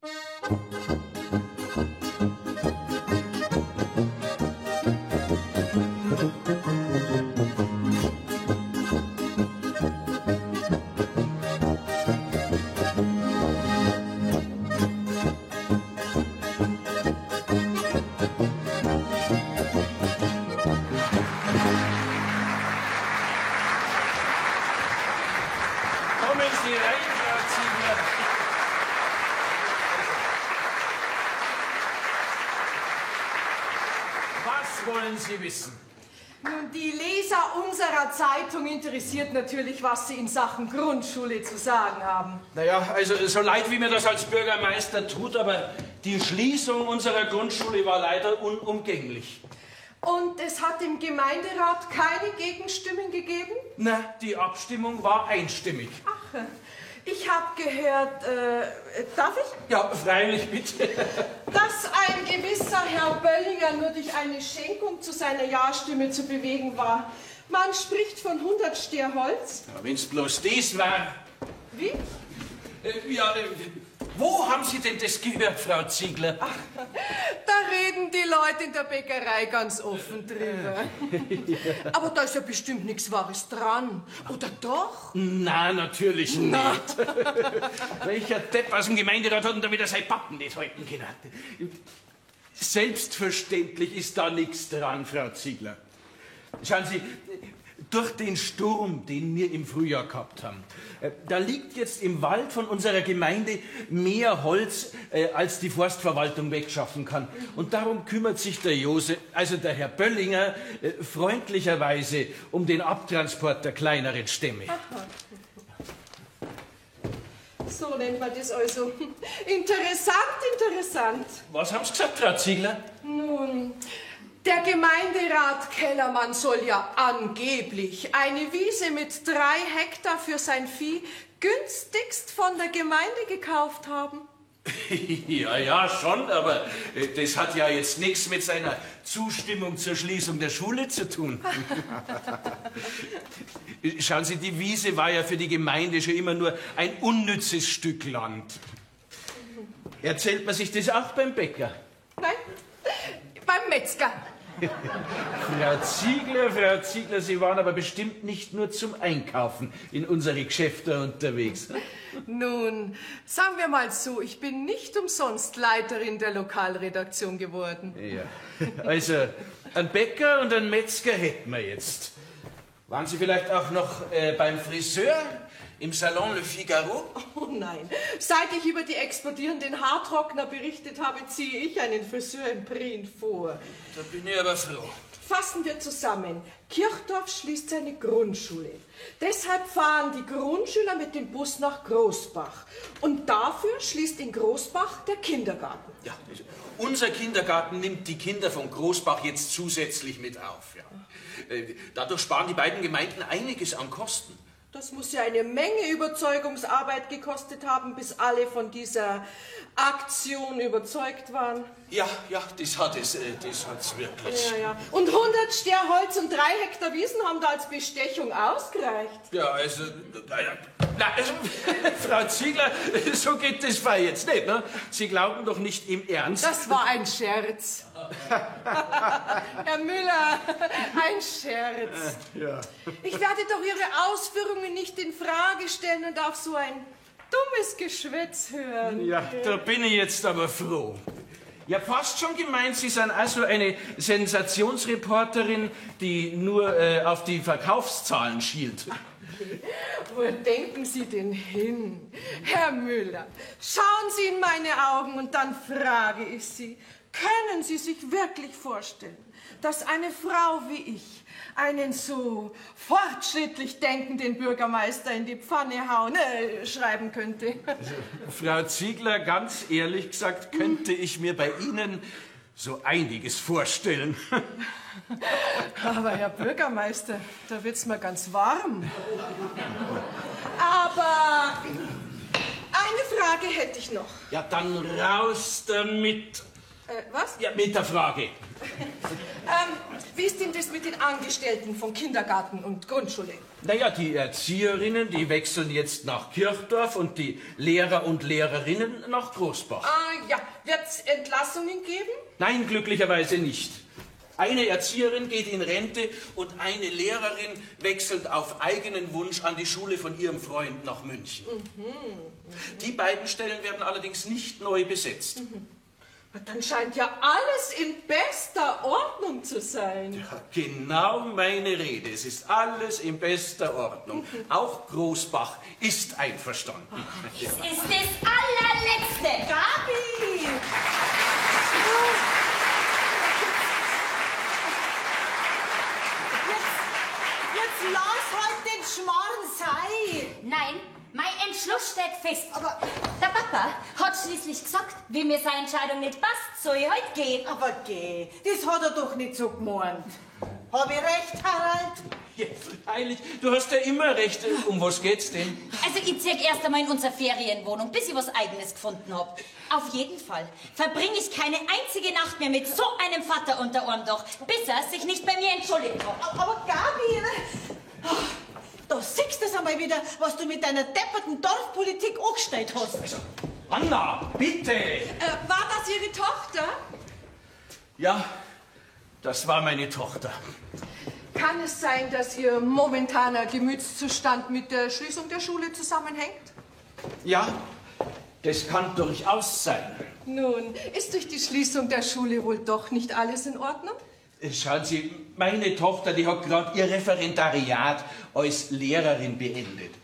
Kommen Sie rein, Frau Ziegler. Was wollen Sie wissen? Nun, die Leser unserer Zeitung interessiert natürlich, was sie in Sachen Grundschule zu sagen haben. Naja, also so leid, wie mir das als Bürgermeister tut, aber die Schließung unserer Grundschule war leider unumgänglich. Und es hat im Gemeinderat keine Gegenstimmen gegeben? Na, die Abstimmung war einstimmig. Ach, ich habe gehört, darf ich? Ja, freilich, bitte. Dass ein gewisser Herr Böllinger nur durch eine Schenkung zu seiner Ja-Stimme zu bewegen war. Man spricht von 100 Ster Holz. Ja, wenn's bloß das war. Wie? Ja, wo haben Sie denn das gehört, Frau Ziegler? Ach, da reden die Leute in der Bäckerei ganz offen drüber. Aber da ist ja bestimmt nichts Wahres dran. Oder doch? Na, natürlich nicht. Welcher Depp aus dem Gemeinderat hat denn da wieder sein Pappen nicht halten können? Selbstverständlich ist da nichts dran, Frau Ziegler. Schauen Sie, durch den Sturm, den wir im Frühjahr gehabt haben, da liegt jetzt im Wald von unserer Gemeinde mehr Holz, als die Forstverwaltung wegschaffen kann. Und darum kümmert sich der Josef, also der Herr Böllinger, freundlicherweise um den Abtransport der kleineren Stämme. Aha. So nennt man das also. Interessant, interessant. Was haben Sie gesagt, Frau Ziegler? Nun, der Gemeinderat Kellermann soll ja angeblich eine Wiese mit 3 Hektar für sein Vieh günstigst von der Gemeinde gekauft haben. Ja, ja, schon, aber das hat ja jetzt nichts mit seiner Zustimmung zur Schließung der Schule zu tun. Schauen Sie, die Wiese war ja für die Gemeinde schon immer nur ein unnützes Stück Land. Erzählt man sich das auch beim Bäcker? Nein, beim Metzger. Frau Ziegler, Frau Ziegler, Sie waren aber bestimmt nicht nur zum Einkaufen in unsere Geschäfte unterwegs. Nun, sagen wir mal so, ich bin nicht umsonst Leiterin der Lokalredaktion geworden. Ja, also einen Bäcker und einen Metzger hätten wir jetzt. Waren Sie vielleicht auch noch beim Friseur? Im Salon Le Figaro? Oh nein, seit ich über die explodierenden Haartrockner berichtet habe, ziehe ich einen Friseur in Prien vor. Da bin ich aber froh. Fassen wir zusammen. Kirchdorf schließt seine Grundschule. Deshalb fahren die Grundschüler mit dem Bus nach Großbach. Und dafür schließt in Großbach der Kindergarten. Ja, also unser Kindergarten nimmt die Kinder von Großbach jetzt zusätzlich mit auf. Ja. Dadurch sparen die beiden Gemeinden einiges an Kosten. Das muss ja eine Menge Überzeugungsarbeit gekostet haben, bis alle von dieser Aktion überzeugt waren. Ja, ja, das hat es, das hat's wirklich. Ja, ja. Und 100 Ster Holz und 3 Hektar Wiesen haben da als Bestechung ausgereicht. Ja, also, na ja, na, also, Frau Ziegler, so geht das Fall jetzt nicht, ne? Sie glauben doch nicht im Ernst. Das war ein Scherz. Herr Müller, ein Scherz. Ja. Ich werde doch Ihre Ausführungen nicht in Frage stellen und auf so ein dummes Geschwätz hören. Ja, da bin ich jetzt aber froh. Ja, fast schon gemeint, Sie sind also eine Sensationsreporterin, die nur auf die Verkaufszahlen schielt. Wo denken Sie denn hin? Herr Müller, schauen Sie in meine Augen und dann frage ich Sie, können Sie sich wirklich vorstellen, dass eine Frau wie ich einen so fortschrittlich denkenden Bürgermeister in die Pfanne schreiben könnte? Also, Frau Ziegler, ganz ehrlich gesagt, könnte ich mir bei Ihnen so einiges vorstellen. Aber Herr Bürgermeister, da wird's mir ganz warm. Aber eine Frage hätte ich noch. Ja, dann raus damit. Was? Ja, mit der Frage. Wie ist denn das mit den Angestellten von Kindergarten und Grundschule? Naja, die Erzieherinnen, die wechseln jetzt nach Kirchdorf und die Lehrer und Lehrerinnen nach Großbach. Ah ja, wird's Entlassungen geben? Nein, glücklicherweise nicht. Eine Erzieherin geht in Rente und eine Lehrerin wechselt auf eigenen Wunsch an die Schule von ihrem Freund nach München. Die beiden Stellen werden allerdings nicht neu besetzt. Na, dann scheint ja alles in bester Ordnung zu sein. Ja, genau meine Rede. Es ist alles in bester Ordnung. Auch Großbach ist einverstanden. Es ist das allerletzte. Gabi! Jetzt lass halt den Schmarrn sein. Nein, mein Entschluss steht fest. Aber- der Papa hat schließlich gesagt, wie mir seine Entscheidung nicht passt, soll ich heute gehen. Aber geh, das hat er doch nicht so gemeint. Hab ich recht, Harald? Ja, freilich, du hast ja immer recht. Um was geht's denn? Also ich zieh erst einmal in unsere Ferienwohnung, bis ich was Eigenes gefunden hab. Auf jeden Fall verbringe ich keine einzige Nacht mehr mit so einem Vater unter einem Dach, bis er sich nicht bei mir entschuldigt hat. Aber Gabi, da siehst du es einmal wieder, was du mit deiner depperten Dorfpolitik angestellt hast. Anna, bitte! War das Ihre Tochter? Ja, das war meine Tochter. Kann es sein, dass Ihr momentaner Gemütszustand mit der Schließung der Schule zusammenhängt? Ja, das kann durchaus sein. Nun, ist durch die Schließung der Schule wohl doch nicht alles in Ordnung? Schauen Sie, meine Tochter, die hat gerade ihr Referendariat als Lehrerin beendet.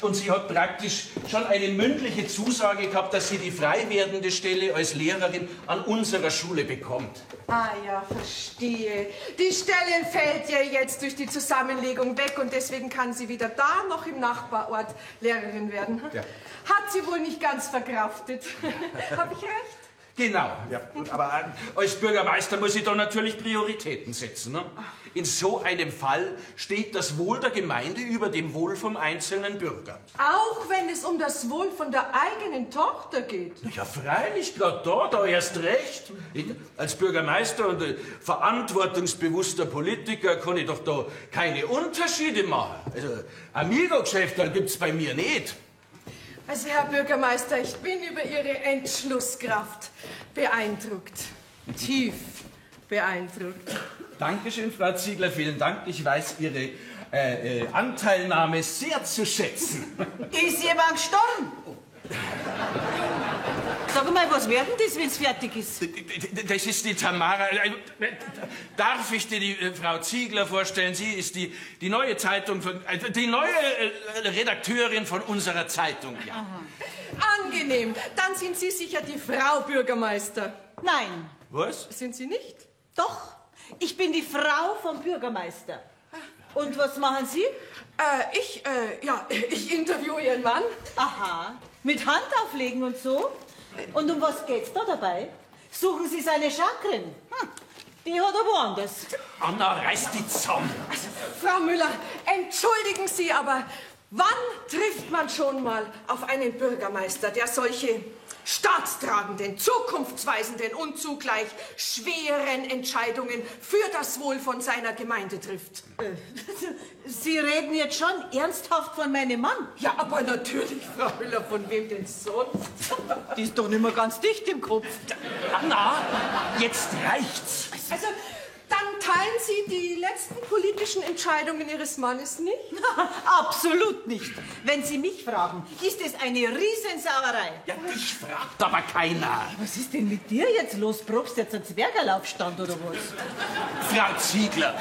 Und sie hat praktisch schon eine mündliche Zusage gehabt, dass sie die frei werdende Stelle als Lehrerin an unserer Schule bekommt. Ah ja, verstehe. Die Stelle fällt ja jetzt durch die Zusammenlegung weg und deswegen kann sie weder da noch im Nachbarort Lehrerin werden. Ja. Hat sie wohl nicht ganz verkraftet. Hab ich recht? Genau, ja, gut, aber als Bürgermeister muss ich da natürlich Prioritäten setzen. Ne? In so einem Fall steht das Wohl der Gemeinde über dem Wohl vom einzelnen Bürger. Auch wenn es um das Wohl von der eigenen Tochter geht. Na ja, freilich, grad da erst recht. Ich, als Bürgermeister und verantwortungsbewusster Politiker kann ich doch da keine Unterschiede machen. Also, Amigo-Geschäfte gibt's bei mir nicht. Also, Herr Bürgermeister, ich bin über Ihre Entschlusskraft beeindruckt. Tief beeindruckt. Dankeschön, Frau Ziegler, vielen Dank. Ich weiß Ihre Anteilnahme sehr zu schätzen. Ist jemand gestorben? Sag mal, was wird denn das, wenn's fertig ist? Das ist die Tamara. Darf ich dir die Frau Ziegler vorstellen? Sie ist die neue Zeitung von, die neue Redakteurin von unserer Zeitung. Ja. Aha. Angenehm. Dann sind Sie sicher die Frau Bürgermeister. Nein. Was? Sind Sie nicht? Doch. Ich bin die Frau vom Bürgermeister. Und was machen Sie? Ich interviewe Ihren Mann. Aha. Mit Hand auflegen und so? Und um was geht's da dabei? Suchen Sie seine Chakren? Die hat er woanders. Anna, reiß die zusammen. Also, Frau Müller, entschuldigen Sie, aber wann trifft man schon mal auf einen Bürgermeister, der solche staatstragenden, zukunftsweisenden und zugleich schweren Entscheidungen für das Wohl von seiner Gemeinde trifft? Sie reden jetzt schon ernsthaft von meinem Mann? Ja, aber natürlich, Frau Müller, von wem denn sonst? Die ist doch nicht mehr ganz dicht im Kopf. Anna, jetzt reicht's. Also, dann teilen Sie die letzten politischen Entscheidungen Ihres Mannes nicht? Absolut nicht. Wenn Sie mich fragen, ist es eine Riesensauerei. Ja, dich fragt aber keiner. Was ist denn mit dir jetzt los? Probst jetzt einen Zwergerlaufstand oder was? Frau Ziegler,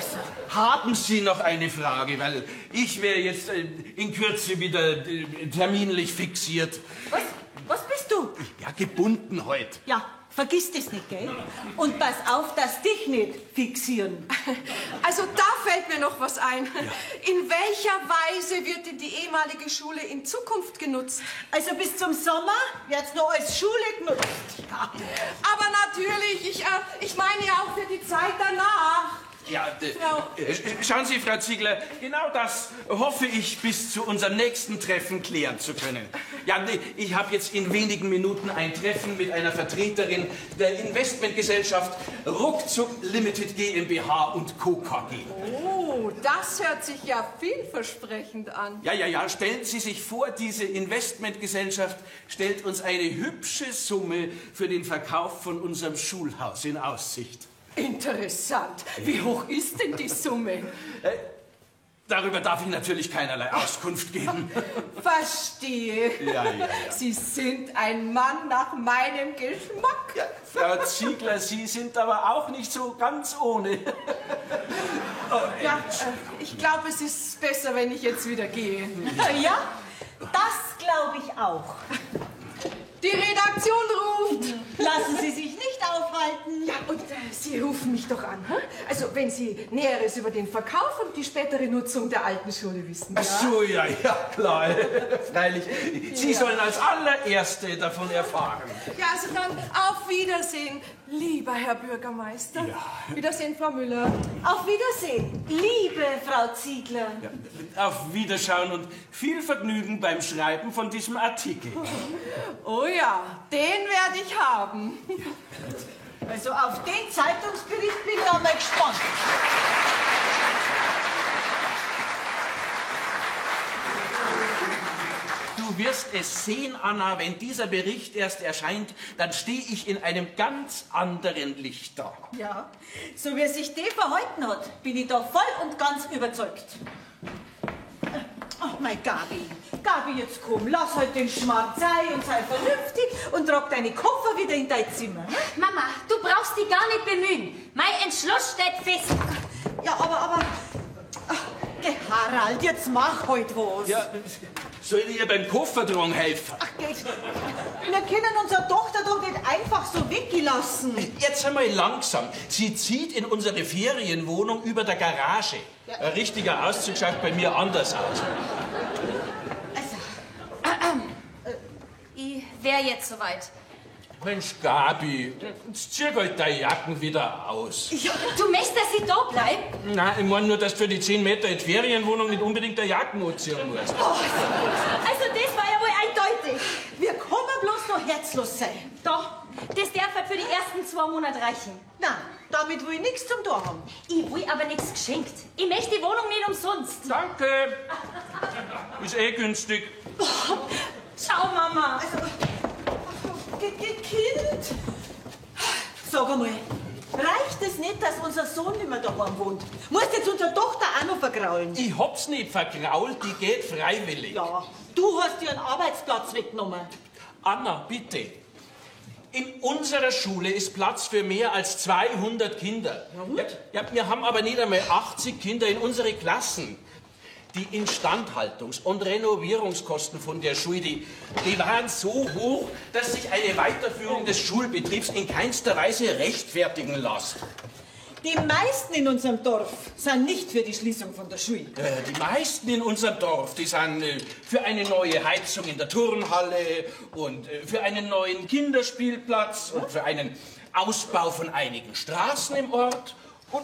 haben Sie noch eine Frage? Weil ich wäre jetzt in Kürze wieder terminlich fixiert. Was? Was bist du? Ja, gebunden heute. Ja. Vergiss das nicht, gell? Und pass auf, dass dich nicht fixieren. Also da fällt mir noch was ein. Ja. In welcher Weise wird denn die ehemalige Schule in Zukunft genutzt? Also bis zum Sommer wird's noch als Schule genutzt. Ja. Aber natürlich, ich meine ja auch für die Zeit danach. Ja, schauen Sie, Frau Ziegler, genau das hoffe ich, bis zu unserem nächsten Treffen klären zu können. Ja, nee, ich habe jetzt in wenigen Minuten ein Treffen mit einer Vertreterin der Investmentgesellschaft Ruckzuck Limited GmbH und Co. KG. Oh, das hört sich ja vielversprechend an. Ja, ja, ja, stellen Sie sich vor, diese Investmentgesellschaft stellt uns eine hübsche Summe für den Verkauf von unserem Schulhaus in Aussicht. Interessant. Wie hoch ist denn die Summe? Darüber darf ich natürlich keinerlei Auskunft geben. Verstehe. Ja, ja, ja. Sie sind ein Mann nach meinem Geschmack. Ja, Frau Ziegler, Sie sind aber auch nicht so ganz ohne. Oh, Ja, ich glaube, es ist besser, wenn ich jetzt wieder gehe. Ja, das glaube ich auch. Die Redaktion ruft. Lassen Sie sich nicht aufhalten. Ja, und Sie rufen mich doch an. Hm? Also, wenn Sie Näheres über den Verkauf und die spätere Nutzung der alten Schule wissen. Ach so, ja, ja, klar. Freilich. Sie sollen als allererste davon erfahren. Ja, also dann auf Wiedersehen, lieber Herr Bürgermeister. Ja. Wiedersehen, Frau Müller. Auf Wiedersehen, liebe Frau Ziegler. Ja, auf Wiederschauen und viel Vergnügen beim Schreiben von diesem Artikel. Oh ja, den werde ich haben. Also auf den Zeitungsbericht bin ich einmal gespannt. Du wirst es sehen, Anna, wenn dieser Bericht erst erscheint, dann stehe ich in einem ganz anderen Licht da. Ja, so wie er sich der verhalten hat, bin ich da voll und ganz überzeugt. Ach, mein Gabi. Gabi, jetzt komm, lass halt den Schmarrn sein und sei vernünftig und trag deine Koffer wieder in dein Zimmer. Ne? Mama, du brauchst dich gar nicht bemühen. Mein Entschluss steht fest. Ja, aber... Ach, geh, Harald, jetzt mach halt was. Ja, soll ich ihr beim Koffertragen helfen? Ach, geh, wir können unsere Tochter doch nicht einfach so weggelassen. Jetzt einmal langsam. Sie zieht in unsere Ferienwohnung über der Garage. Ja. Ein richtiger Auszug schaut bei mir anders aus. Also, ich wär jetzt soweit. Mensch, Gabi, jetzt zieh halt deine Jacken wieder aus. Ja, du möchtest, dass ich da bleib? Nein, ich meine nur, dass du für die 10 Meter in die Ferienwohnung nicht unbedingt eine Jacken anziehen musst. Oh, also das war ja wohl eindeutig. Wir können bloß noch herzlos sein. Doch, das darf halt für die ersten 2 Monate reichen. Na, damit will ich nichts zum Tor haben. Ich will aber nichts geschenkt. Ich möchte die Wohnung nicht umsonst. Danke. Ist eh günstig. Oh, ciao, Mama. Also, Kind. Sag einmal, reicht es nicht, dass unser Sohn nicht mehr daheim wohnt? Muss jetzt unsere Tochter auch noch vergraulen? Ich hab's nicht vergrault, die geht freiwillig. Ja, du hast ihren Arbeitsplatz weggenommen. Anna, bitte. In unserer Schule ist Platz für mehr als 200 Kinder. Ja, ja, wir haben aber nicht einmal 80 Kinder in unsere Klassen. Die Instandhaltungs- und Renovierungskosten von der Schule, die waren so hoch, dass sich eine Weiterführung des Schulbetriebs in keinster Weise rechtfertigen lässt. Die meisten in unserem Dorf sind nicht für die Schließung von der Schule. Die meisten in unserem Dorf, die sind für eine neue Heizung in der Turnhalle und für einen neuen Kinderspielplatz und für einen Ausbau von einigen Straßen im Ort.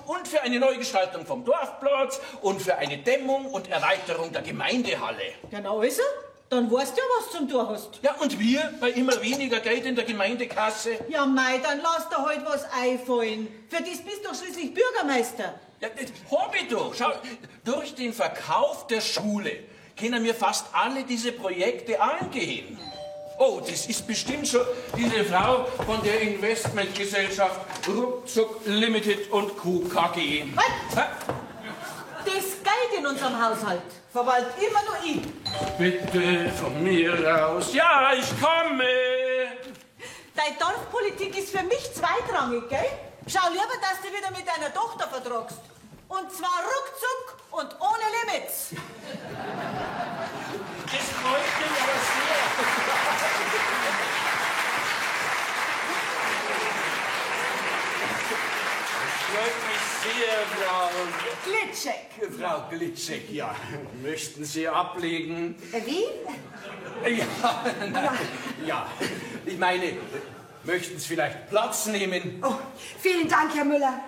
Und für eine Neugestaltung vom Dorfplatz und für eine Dämmung und Erweiterung der Gemeindehalle. Genau ist er. Dann weißt du ja, was zum Tor hast. Ja, und wir bei immer weniger Geld in der Gemeindekasse. Ja, mei, dann lass dir halt was einfallen. Für das bist du doch schließlich Bürgermeister. Ja, das hab ich doch. Schau, durch den Verkauf der Schule können wir fast alle diese Projekte angehen. Oh, das ist bestimmt schon diese Frau von der Investmentgesellschaft Ruckzuck Limited und Co. KG. Halt! Das Geld in unserem Haushalt verwalt immer nur ich. Bitte von mir aus. Ja, ich komme. Deine Dorfpolitik ist für mich zweitrangig, gell? Schau lieber, dass du wieder mit deiner Tochter vertragst. Und zwar ruckzuck und ohne Limits. Das freut mich aber sehr. Das freut mich sehr, Frau Glitschek. Frau Glitschek, ja. Möchten Sie ablegen? Wie? Ja, nein, ja. Ich meine, möchten Sie vielleicht Platz nehmen? Oh, vielen Dank, Herr Müller.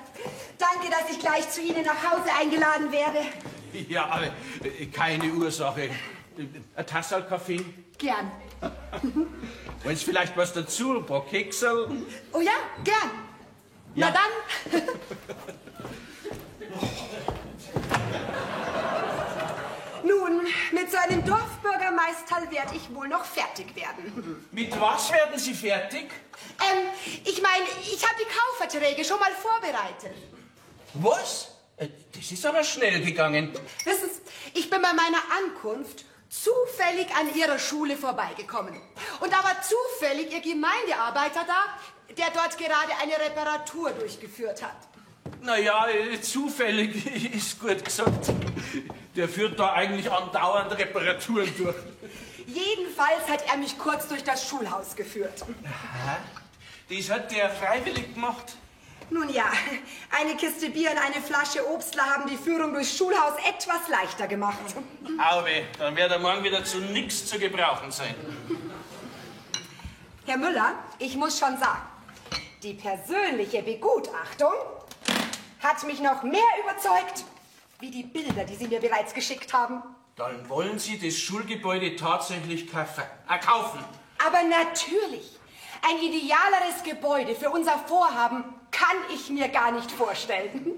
Danke, dass ich gleich zu Ihnen nach Hause eingeladen werde. Ja, aber keine Ursache. Ein Tasserl Kaffee? Gern. Wollen Sie vielleicht was dazu? Ein paar Kekserl? Oh ja, gern. Ja. Na dann. Nun, mit so einem Dorfbürgermeisterl werde ich wohl noch fertig werden. Mit was werden Sie fertig? Ich meine, ich habe die Kaufverträge schon mal vorbereitet. Was? Das ist aber schnell gegangen. Wissen Sie, ich bin bei meiner Ankunft zufällig an Ihrer Schule vorbeigekommen. Und da war zufällig Ihr Gemeindearbeiter da, der dort gerade eine Reparatur durchgeführt hat. Na ja, zufällig ist gut gesagt. Der führt da eigentlich andauernd Reparaturen durch. Jedenfalls hat er mich kurz durch das Schulhaus geführt. Aha. Das hat der freiwillig gemacht? Nun ja, eine Kiste Bier und eine Flasche Obstler haben die Führung durchs Schulhaus etwas leichter gemacht. Auwe, dann wird er morgen wieder zu nichts zu gebrauchen sein. Herr Müller, ich muss schon sagen, die persönliche Begutachtung hat mich noch mehr überzeugt, wie die Bilder, die Sie mir bereits geschickt haben. Dann wollen Sie das Schulgebäude tatsächlich kaufen? Aber natürlich. Ein idealeres Gebäude für unser Vorhaben kann ich mir gar nicht vorstellen.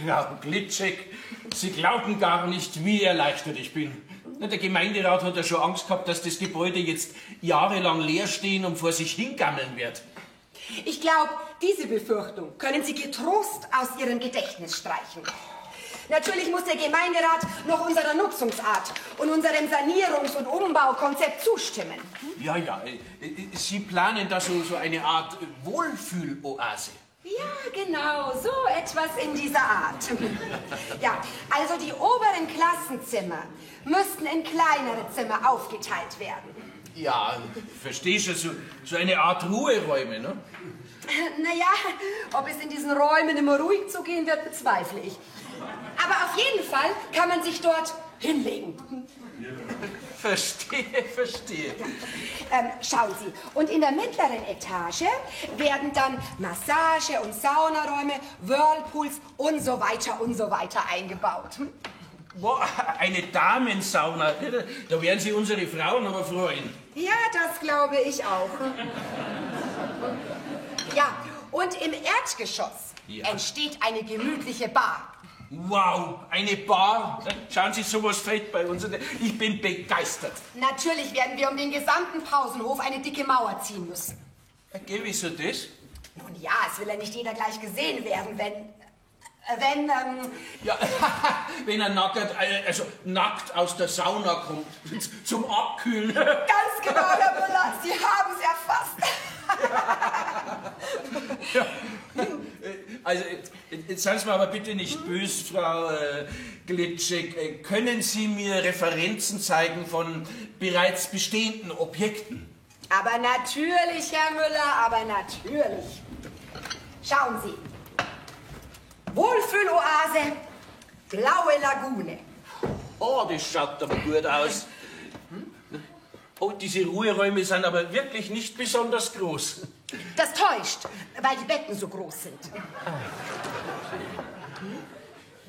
Frau Glitschek, Sie glauben gar nicht, wie erleichtert ich bin. Der Gemeinderat hat ja schon Angst gehabt, dass das Gebäude jetzt jahrelang leer stehen und vor sich hingammeln wird. Ich glaube, diese Befürchtung können Sie getrost aus Ihrem Gedächtnis streichen. Natürlich muss der Gemeinderat noch unserer Nutzungsart und unserem Sanierungs- und Umbaukonzept zustimmen. Ja, ja, Sie planen da so eine Art Wohlfühloase. Ja, genau, so etwas in dieser Art. Ja, also die oberen Klassenzimmer müssten in kleinere Zimmer aufgeteilt werden. Ja, verstehe schon, so eine Art Ruheräume, ne? Naja, ob es in diesen Räumen immer ruhig zugehen wird, bezweifle ich. Aber auf jeden Fall kann man sich dort hinlegen. Verstehe, verstehe. Ja. Schauen Sie, und in der mittleren Etage werden dann Massage- und Saunaräume, Whirlpools und so weiter eingebaut. Boah, eine Damensauna. Da werden sich unsere Frauen aber freuen. Ja, das glaube ich auch. Ja, und im Erdgeschoss entsteht eine gemütliche Bar. Wow, eine Bar. Schauen Sie, sowas fällt bei uns. Ich bin begeistert. Natürlich werden wir um den gesamten Pausenhof eine dicke Mauer ziehen müssen. Okay, wieso das? Nun ja, es will ja nicht jeder gleich gesehen werden, wenn... Ja, wenn er nackt aus der Sauna kommt, zum Abkühlen. Ganz genau, Herr Müller, Sie haben es erfasst. Ja. Also, jetzt seien Sie mir aber bitte nicht böse, Frau Glitschek. Können Sie mir Referenzen zeigen von bereits bestehenden Objekten? Aber natürlich, Herr Müller, aber natürlich. Schauen Sie. Wohlfühloase, blaue Lagune. Oh, das schaut aber gut aus. Oh, diese Ruheräume sind aber wirklich nicht besonders groß. Das täuscht, weil die Betten so groß sind.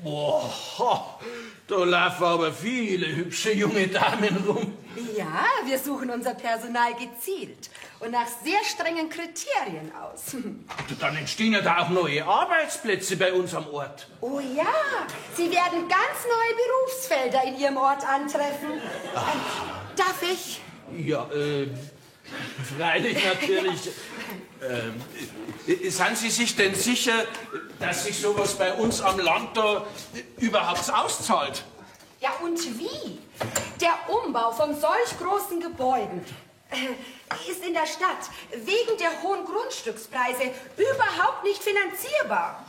Boah, da laufen aber viele hübsche junge Damen rum. Ja, wir suchen unser Personal gezielt und nach sehr strengen Kriterien aus. Dann entstehen ja da auch neue Arbeitsplätze bei uns am Ort. Oh ja, Sie werden ganz neue Berufsfelder in Ihrem Ort antreffen. Darf ich? Ja, freilich natürlich. Sind Sie sich denn sicher, dass sich sowas bei uns am Land da überhaupt auszahlt? Ja, und wie? Der Umbau von solch großen Gebäuden ist in der Stadt wegen der hohen Grundstückspreise überhaupt nicht finanzierbar.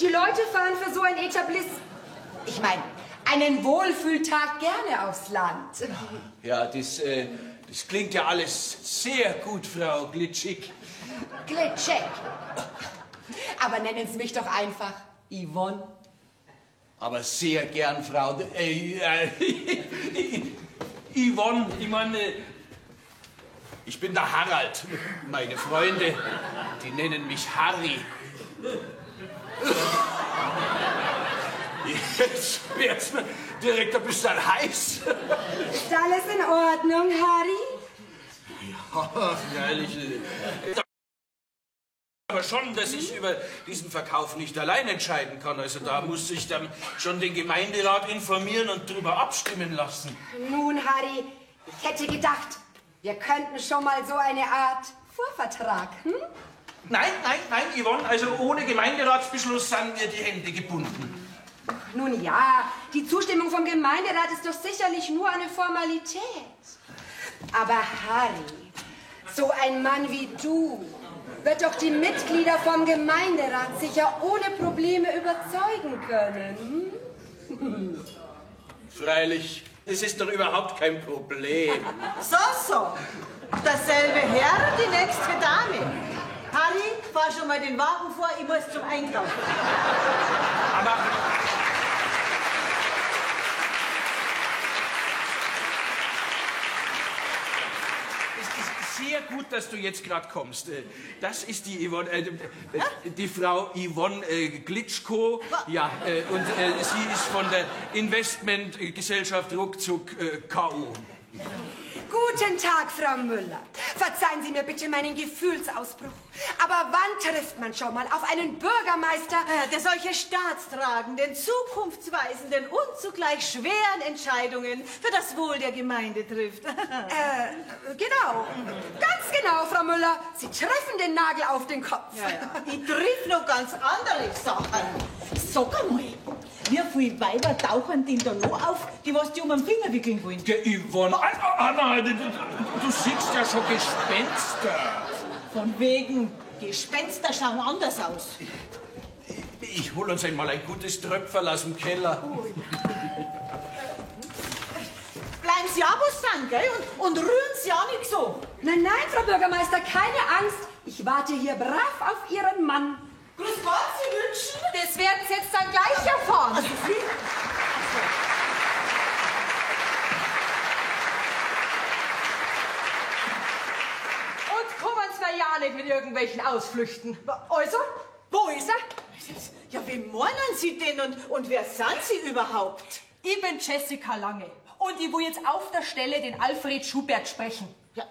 Die Leute fahren für so ein Etablissement, ich meine, einen Wohlfühltag gerne aufs Land. Ja, das klingt ja alles sehr gut, Frau Glitschek. Glitschek. Aber nennen Sie mich doch einfach Yvonne. Aber sehr gern, Frau Yvonne, ich meine... Ich bin der Harald. Meine Freunde, die nennen mich Harry. Jetzt wird's mir direkt ein bisschen heiß. Ist alles in Ordnung, Harry? Ja, freilich. Aber schon, dass ich über diesen Verkauf nicht allein entscheiden kann. Also da muss ich dann schon den Gemeinderat informieren und drüber abstimmen lassen. Nun, Harry, ich hätte gedacht, wir könnten schon mal so eine Art Vorvertrag, hm? Nein, nein, nein, Yvonne, also ohne Gemeinderatsbeschluss sind mir die Hände gebunden. Nun ja, die Zustimmung vom Gemeinderat ist doch sicherlich nur eine Formalität. Aber Harry, so ein Mann wie du wird doch die Mitglieder vom Gemeinderat sicher ohne Probleme überzeugen können. Hm? Freilich, es ist doch überhaupt kein Problem. So, so. Dasselbe Herr, die nächste Dame. Harry, fahr schon mal den Wagen vor, ich muss zum Einkaufen. Aber es ist sehr gut, dass du jetzt gerade kommst. Das ist die Yvonne, die Frau Yvonne Glitschko. Ja, und sie ist von der Investmentgesellschaft Ruckzuck K.O. Guten Tag, Frau Müller. Verzeihen Sie mir bitte meinen Gefühlsausbruch. Aber wann trifft man schon mal auf einen Bürgermeister, der solche staatstragenden, zukunftsweisenden und zugleich schweren Entscheidungen für das Wohl der Gemeinde trifft? Genau. Ganz genau, Frau Müller. Sie treffen den Nagel auf den Kopf. Ja, ja. Ich triff noch ganz andere Sachen. Sag einmal, wie viele Weiber tauchen denn da noch auf, die was die um den Finger wickeln wollen? Der Yvonne, Anna, du siehst ja schon Gespenster. Von wegen, Gespenster schauen anders aus. Ich hol uns einmal ein gutes Tröpferl aus dem Keller. Bleiben Sie auch was dran, gell? Und rühren Sie auch nicht so. Nein, nein, Frau Bürgermeister, keine Angst. Ich warte hier brav auf Ihren Mann. Grüß Gott, Sie wünschen? Das werden Sie jetzt dann gleich erfahren. Also Sie... Und kommen Sie mir ja nicht mit irgendwelchen Ausflüchten. Also, wo ist er? Ja, wen meinen Sie denn und wer sind Sie überhaupt? Ich bin Jessica Lange und ich will jetzt auf der Stelle den Alfred Schubert sprechen. Ja,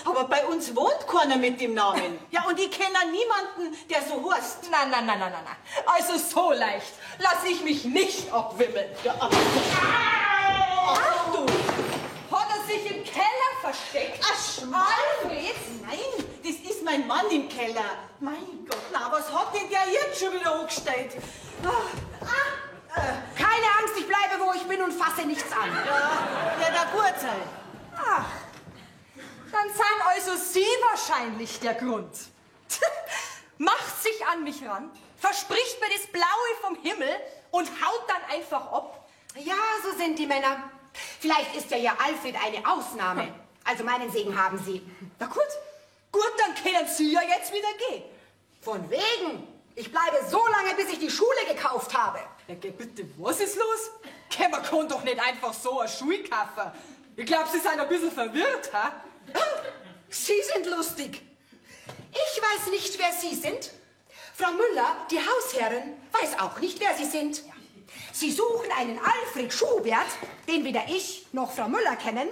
aber bei uns wohnt keiner mit dem Namen. Ja, und ich kenne niemanden, der so heißt. Nein, nein, nein, nein, nein, nein. Also so leicht lass ich mich nicht abwimmeln. Ja, aber... Ach du! Hat er sich im Keller versteckt? Ach, Alfred? Nein, das ist mein Mann im Keller. Mein Gott, na, was hat denn der jetzt schon wieder angestellt? Keine Angst, ich bleibe, wo ich bin und fasse nichts an. Ja, ja, da gut sein. Ach, dann sind also Sie wahrscheinlich der Grund. Macht sich an mich ran, verspricht mir das Blaue vom Himmel und haut dann einfach ab. Ja, so sind die Männer. Vielleicht ist ja Ihr Alfred eine Ausnahme. Also meinen Segen haben Sie. Na gut, gut, dann können Sie ja jetzt wieder gehen. Von wegen. Ich bleibe so lange, bis ich die Schule gekauft habe. Ja, geh bitte, was ist los? Man kann doch nicht einfach so eine Schule kaufen. Ich glaub, Sie sind ein bisschen verwirrt, ha? Sie sind lustig. Ich weiß nicht, wer Sie sind. Frau Müller, die Hausherrin, weiß auch nicht, wer Sie sind. Sie suchen einen Alfred Schubert, den weder ich noch Frau Müller kennen.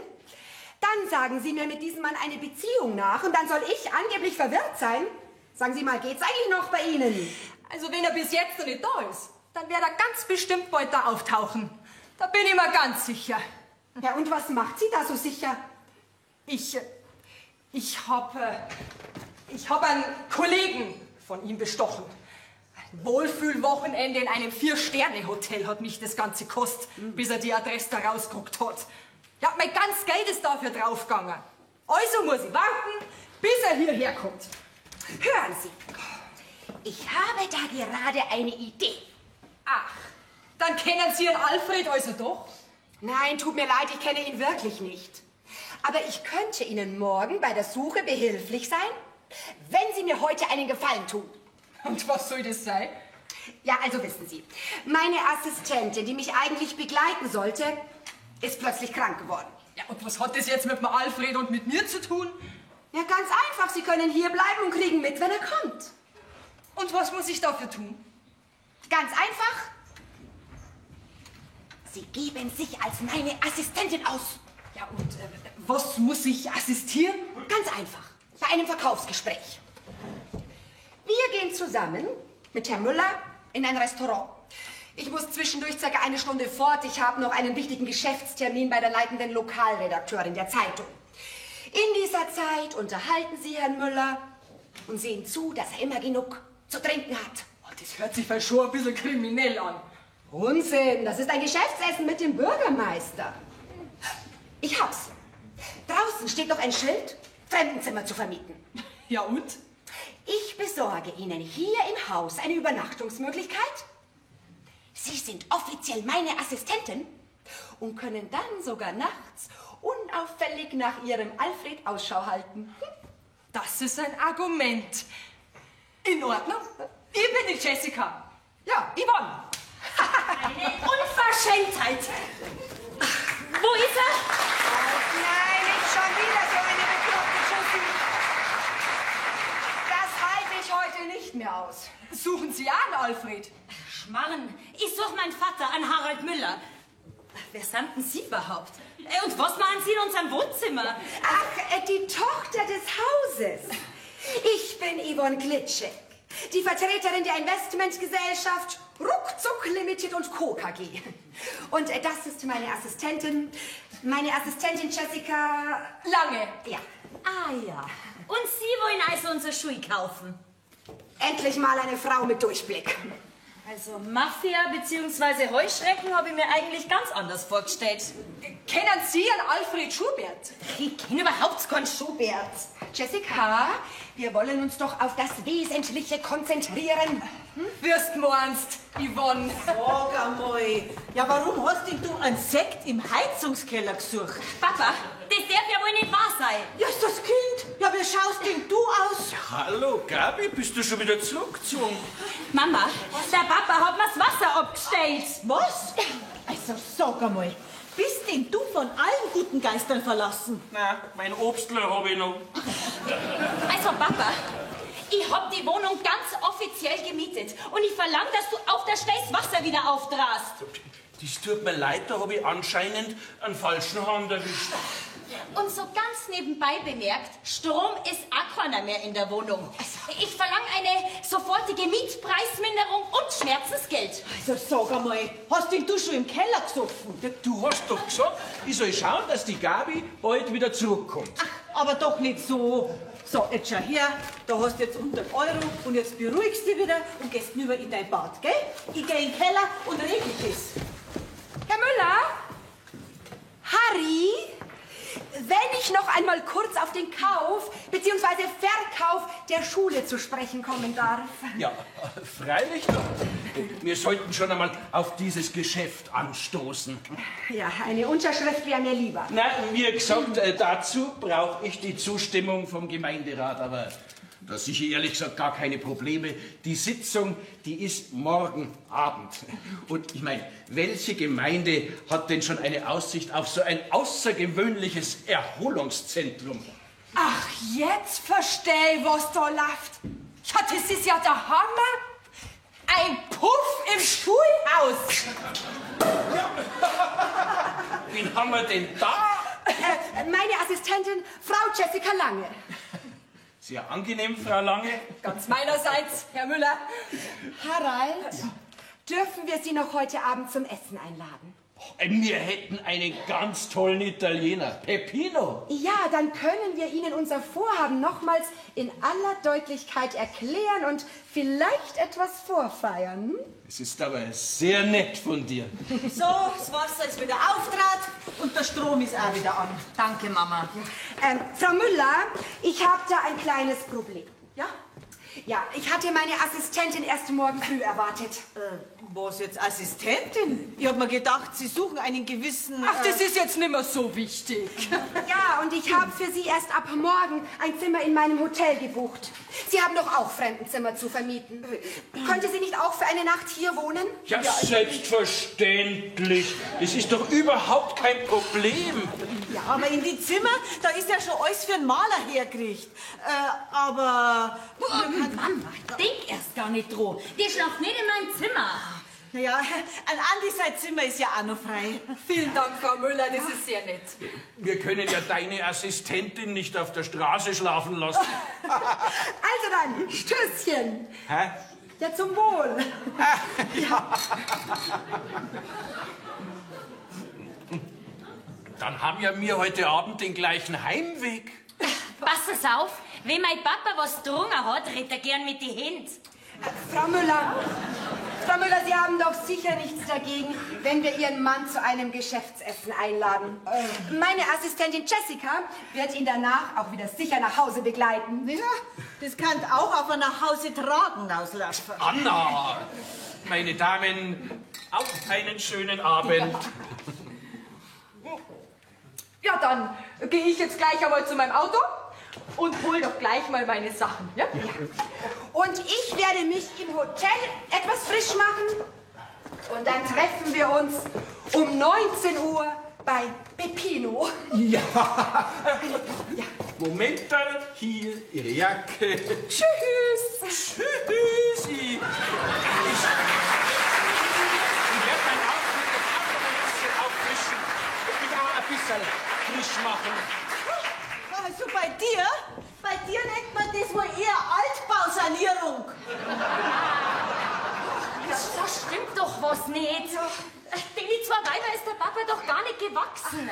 Dann sagen Sie mir mit diesem Mann eine Beziehung nach und dann soll ich angeblich verwirrt sein. Sagen Sie mal, geht's eigentlich noch bei Ihnen? Also wenn er bis jetzt noch nicht da ist, dann wird er ganz bestimmt bald da auftauchen. Da bin ich mir ganz sicher. Ja, und was macht Sie da so sicher? Ich hab einen Kollegen von ihm bestochen. Ein Wohlfühlwochenende in einem 4-Sterne-Hotel hat mich das Ganze gekostet, bis er die Adresse da rausgeguckt hat. Ja, mein ganzes Geld ist dafür draufgegangen. Also muss ich warten, bis er hierher kommt. Hören Sie, ich habe da gerade eine Idee. Ach, dann kennen Sie Ihren Alfred also doch? Nein, tut mir leid, ich kenne ihn wirklich nicht. Aber ich könnte Ihnen morgen bei der Suche behilflich sein, wenn Sie mir heute einen Gefallen tun. Und was soll das sein? Ja, also wissen Sie, meine Assistentin, die mich eigentlich begleiten sollte, ist plötzlich krank geworden. Ja, und was hat das jetzt mit dem Alfred und mit mir zu tun? Ja, ganz einfach. Sie können hier bleiben und kriegen mit, wenn er kommt. Und was muss ich dafür tun? Ganz einfach. Sie geben sich als meine Assistentin aus. Ja, und was muss ich assistieren? Ganz einfach. Bei einem Verkaufsgespräch. Wir gehen zusammen mit Herrn Müller in ein Restaurant. Ich muss zwischendurch circa eine Stunde fort. Ich habe noch einen wichtigen Geschäftstermin bei der leitenden Lokalredakteurin der Zeitung. In dieser Zeit unterhalten Sie Herrn Müller und sehen zu, dass er immer genug zu trinken hat. Oh, das hört sich schon ein bisschen kriminell an. Unsinn, das ist ein Geschäftsessen mit dem Bürgermeister. Ich hab's. Draußen steht noch ein Schild, Fremdenzimmer zu vermieten. Ja und? Ich besorge Ihnen hier im Haus eine Übernachtungsmöglichkeit. Sie sind offiziell meine Assistentin und können dann sogar nachts unauffällig nach Ihrem Alfred Ausschau halten. Das ist ein Argument. In Ordnung. Ich bin die Jessica. Ja, Yvonne. Eine Unverschämtheit. Wo ist er? Oh, nein, nicht schon wieder so eine bekloppte Schüssel. Das halte ich heute nicht mehr aus. Suchen Sie an, Alfred. Schmarrn, ich suche meinen Vater, an Harald Müller. Wer sind denn Sie überhaupt? Und was machen Sie in unserem Wohnzimmer? Ach, die Tochter des Hauses. Ich bin Yvonne Glitschek, die Vertreterin der Investmentgesellschaft Ruckzuck Limited und Co. KG. Und das ist meine Assistentin Jessica Lange. Ja. Ah ja. Und Sie wollen also unsere Schuhe kaufen? Endlich mal eine Frau mit Durchblick. Also Mafia bzw. Heuschrecken habe ich mir eigentlich ganz anders vorgestellt. Kennen Sie einen Alfred Schubert? Ich kenne überhaupt keinen Schubert. Jessica, wir wollen uns doch auf das Wesentliche konzentrieren. Hm? Wirst meinst, Yvonne. Sag einmal. Ja, warum hast denn du einen Sekt im Heizungskeller gesucht? Papa, das darf ja wohl nicht wahr sein. Ja, ist das Kind. Ja, wie schaust denn du aus? Ja, hallo, Gabi, bist du schon wieder zurückgezogen? Mama, der Papa hat mir das Wasser abgestellt. Was? Also sag einmal, bist denn du von allen guten Geistern verlassen? Na, mein Obstler hab ich noch. Also Papa, ich hab die Wohnung ganz offiziell gemietet und ich verlange, dass du auf der Stelle das Wasser wieder aufdrast. Das tut mir leid, da hab ich anscheinend einen falschen Hand erwischt. Und so ganz nebenbei bemerkt, Strom ist auch keiner mehr in der Wohnung. Ich verlange eine sofortige Mietpreisminderung und Schmerzensgeld. Also sag einmal, hast denn du schon im Keller gesoffen? Ja, du hast doch gesagt, ich soll schauen, dass die Gabi bald wieder zurückkommt. Ach, aber doch nicht so. So, jetzt schau her, da hast du jetzt 100 Euro und jetzt beruhigst dich wieder und gehst rüber in dein Bad, gell? Ich geh in den Keller und regel das. Herr Müller? Harry? Wenn ich noch einmal kurz auf den Kauf bzw. Verkauf der Schule zu sprechen kommen darf. Ja, freilich doch. Wir sollten schon einmal auf dieses Geschäft anstoßen. Ja, eine Unterschrift wäre mir lieber. Na, wie gesagt, dazu brauche ich die Zustimmung vom Gemeinderat, aber da sehe ich ehrlich gesagt gar keine Probleme. Die Sitzung, die ist morgen Abend. Und ich meine, welche Gemeinde hat denn schon eine Aussicht auf so ein außergewöhnliches Erholungszentrum? Ach, jetzt verstehe ich, was da läuft. Ja, das ist ja der Hammer. Ein Puff im Schulhaus. Ja. Wen haben wir denn da? Meine Assistentin, Frau Jessica Lange. Sehr angenehm, Frau Lange. Ganz meinerseits, Herr Müller. Harald, ja. Dürfen wir Sie noch heute Abend zum Essen einladen? Wir hätten einen ganz tollen Italiener, Peppino. Ja, dann können wir Ihnen unser Vorhaben nochmals in aller Deutlichkeit erklären und vielleicht etwas vorfeiern. Es ist aber sehr nett von dir. So, das Wasser ist wieder auftrat und der Strom ist auch wieder an. Danke, Mama. Frau Müller, ich habe da ein kleines Problem. Ja? Ja, ich hatte meine Assistentin erst morgen früh erwartet. Was jetzt, Assistentin? Ich hab mir gedacht, Sie suchen einen gewissen... Ach, das ist jetzt nicht mehr so wichtig. Ja, und ich habe für Sie erst ab morgen ein Zimmer in meinem Hotel gebucht. Sie haben doch auch Fremdenzimmer zu vermieten. Könnte sie nicht auch für eine Nacht hier wohnen? Ja, selbstverständlich. Das ist doch überhaupt kein Problem. Ja, aber in die Zimmer, da ist ja schon alles für den Maler hergerichtet. Aber... Mama, denk erst gar nicht dran. Die schlaft nicht in meinem Zimmer. Naja, ein Andi sein Zimmer ist ja auch noch frei. Vielen Dank, Frau Müller, das ist sehr nett. Wir können ja deine Assistentin nicht auf der Straße schlafen lassen. Also dann, Stößchen. Hä? Ja, zum Wohl. Ja. Dann haben ja wir heute Abend den gleichen Heimweg. Pass es auf, wenn mein Papa was getrunken hat, redet er gern mit den Händen. Frau Müller, Frau Müller, Sie haben doch sicher nichts dagegen, wenn wir Ihren Mann zu einem Geschäftsessen einladen. Meine Assistentin Jessica wird ihn danach auch wieder sicher nach Hause begleiten. Ja, das kann auch auf ein Nachhause tragen auslaufen. Anna, meine Damen, auf einen schönen Abend. Ja, dann gehe ich jetzt gleich einmal zu meinem Auto und hol doch gleich mal meine Sachen. Ja? Ja. Und ich werde mich im Hotel etwas frisch machen. Und dann treffen wir uns um 19 Uhr bei Peppino. Ja. Ja. Moment mal, hier Ihre Jacke. Tschüss. Tschüssi. Ich werde mein Outfit jetzt auch noch ein bisschen auffrischen und mich auch ein bisschen frisch machen. Also bei dir nennt man das wohl eher Altbausanierung. Da stimmt doch was nicht. Ja. Den zwei Weiber ist der Papa doch gar nicht gewachsen.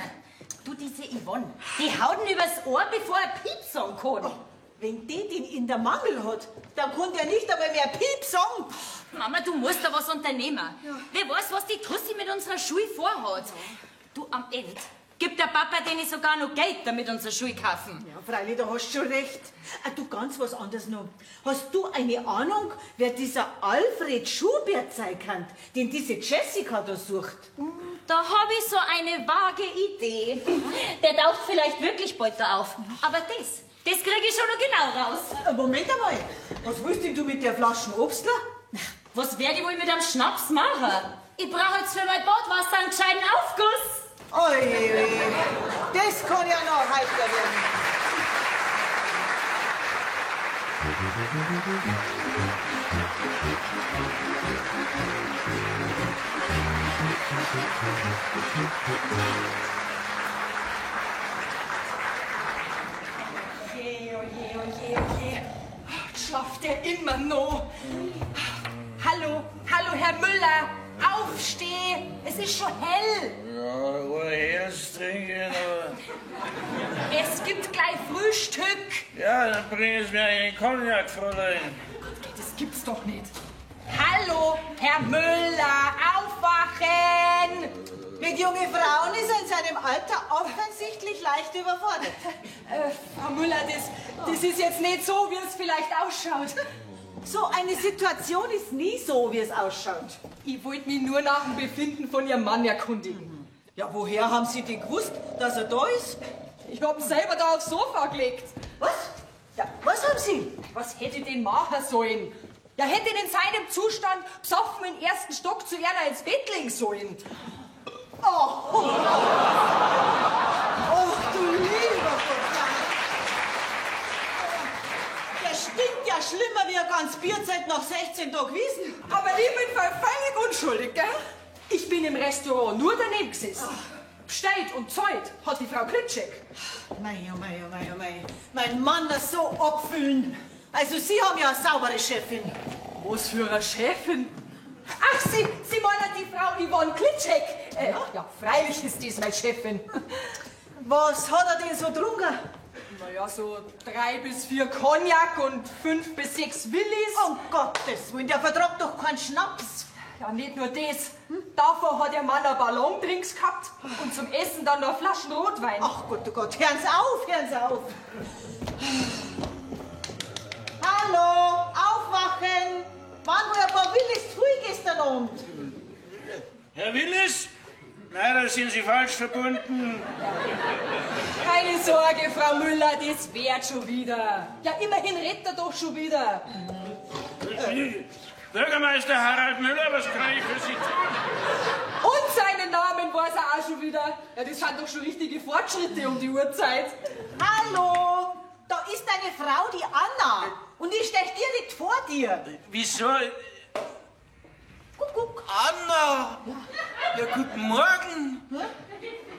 Du, diese Yvonne, die haut ihn übers Ohr, bevor er Piep sagen kann. Oh, wenn die den in der Mangel hat, dann kann der nicht einmal mehr Piep sagen. Mama, du musst da was unternehmen. Ja. Wer weiß, was die Tussi mit unserer Schule vorhat. Ja. Du, am Ende gibt der Papa denen sogar noch Geld, damit unsere Schuhe kaufen. Ja, freilich, da hast du schon recht. Ah, du, ganz was anderes noch. Hast du eine Ahnung, wer dieser Alfred Schubert sein kann, den diese Jessica da sucht? Da hab ich so eine vage Idee. Der taucht vielleicht wirklich bald da auf. Aber das krieg ich schon noch genau raus. Moment einmal. Was willst denn du mit der Flasche Obstler? Was werde ich wohl mit einem Schnaps machen? Ich brauche jetzt für mein Badwasser einen gescheiten Aufguss. Oi, das kann ja noch heikler werden. Oje, oje, oje, oje. Jetzt schlaft er immer noch. Hallo, hallo, Herr Müller. Aufsteh! Es ist schon hell! Ja, woher trinken, aber... Es gibt gleich Frühstück! Ja, dann bring es mir einen Cognac, Fräulein. Gott, das gibt's doch nicht. Hallo, Herr Müller, aufwachen! Mit jungen Frauen ist er in seinem Alter offensichtlich leicht überfordert. Frau Müller, das ist jetzt nicht so, wie es vielleicht ausschaut. So eine Situation ist nie so, wie es ausschaut. Ich wollte mich nur nach dem Befinden von Ihrem Mann erkundigen. Ja, woher haben Sie denn gewusst, dass er da ist? Ich hab ihn selber da aufs Sofa gelegt. Was? Ja, was haben Sie? Was hätte ich denn machen sollen? Ja, hätte ihn in seinem Zustand besoffen im ersten Stock zu einer ins Bett legen sollen. Oh, oh, oh du lieber Gott. Der stinkt ja schlimmer wie ein ganz Bierzeit nach 16 Tagen gewesen. Aber ich bin völlig unschuldig, gell? Ich bin im Restaurant nur daneben gesessen. Bestellt und zahlt hat die Frau Klitschek. Mei, oh mei, oh mei, oh mei. Mein Mann, das so abfüllen. Also Sie haben ja eine saubere Chefin. Was für eine Chefin? Ach, Sie meinen die Frau Yvonne Klitschek. Ja, freilich ist das meine Chefin. Was hat er denn so getrunken? Naja, so 3 bis 4 Cognac und 5 bis 6 Willis. Um Gottes Willen, der vertragt doch keinen Schnaps. Ja, nicht nur das. Davor hat der Mann ein paar Longdrinks gehabt und zum Essen dann noch Flaschen Rotwein. Ach Gott, oh Gott, hören Sie auf, hören Sie auf. Hallo, aufwachen. Waren wohl ein paar Willis zu früh gestern Abend? Herr Willis, Nein, da sind Sie falsch verbunden. Keine Sorge, Frau Müller, das wird schon wieder. Ja, immerhin redet er doch schon wieder. Bürgermeister Harald Müller, was kann ich für Sie tun? Und seinen Namen weiß er auch schon wieder. Ja, das sind doch schon richtige Fortschritte um die Uhrzeit. Hallo, da ist deine Frau, die Anna. Und ich stehe direkt vor dir. Wieso? Guck, guck. Anna! Ja, guten Morgen.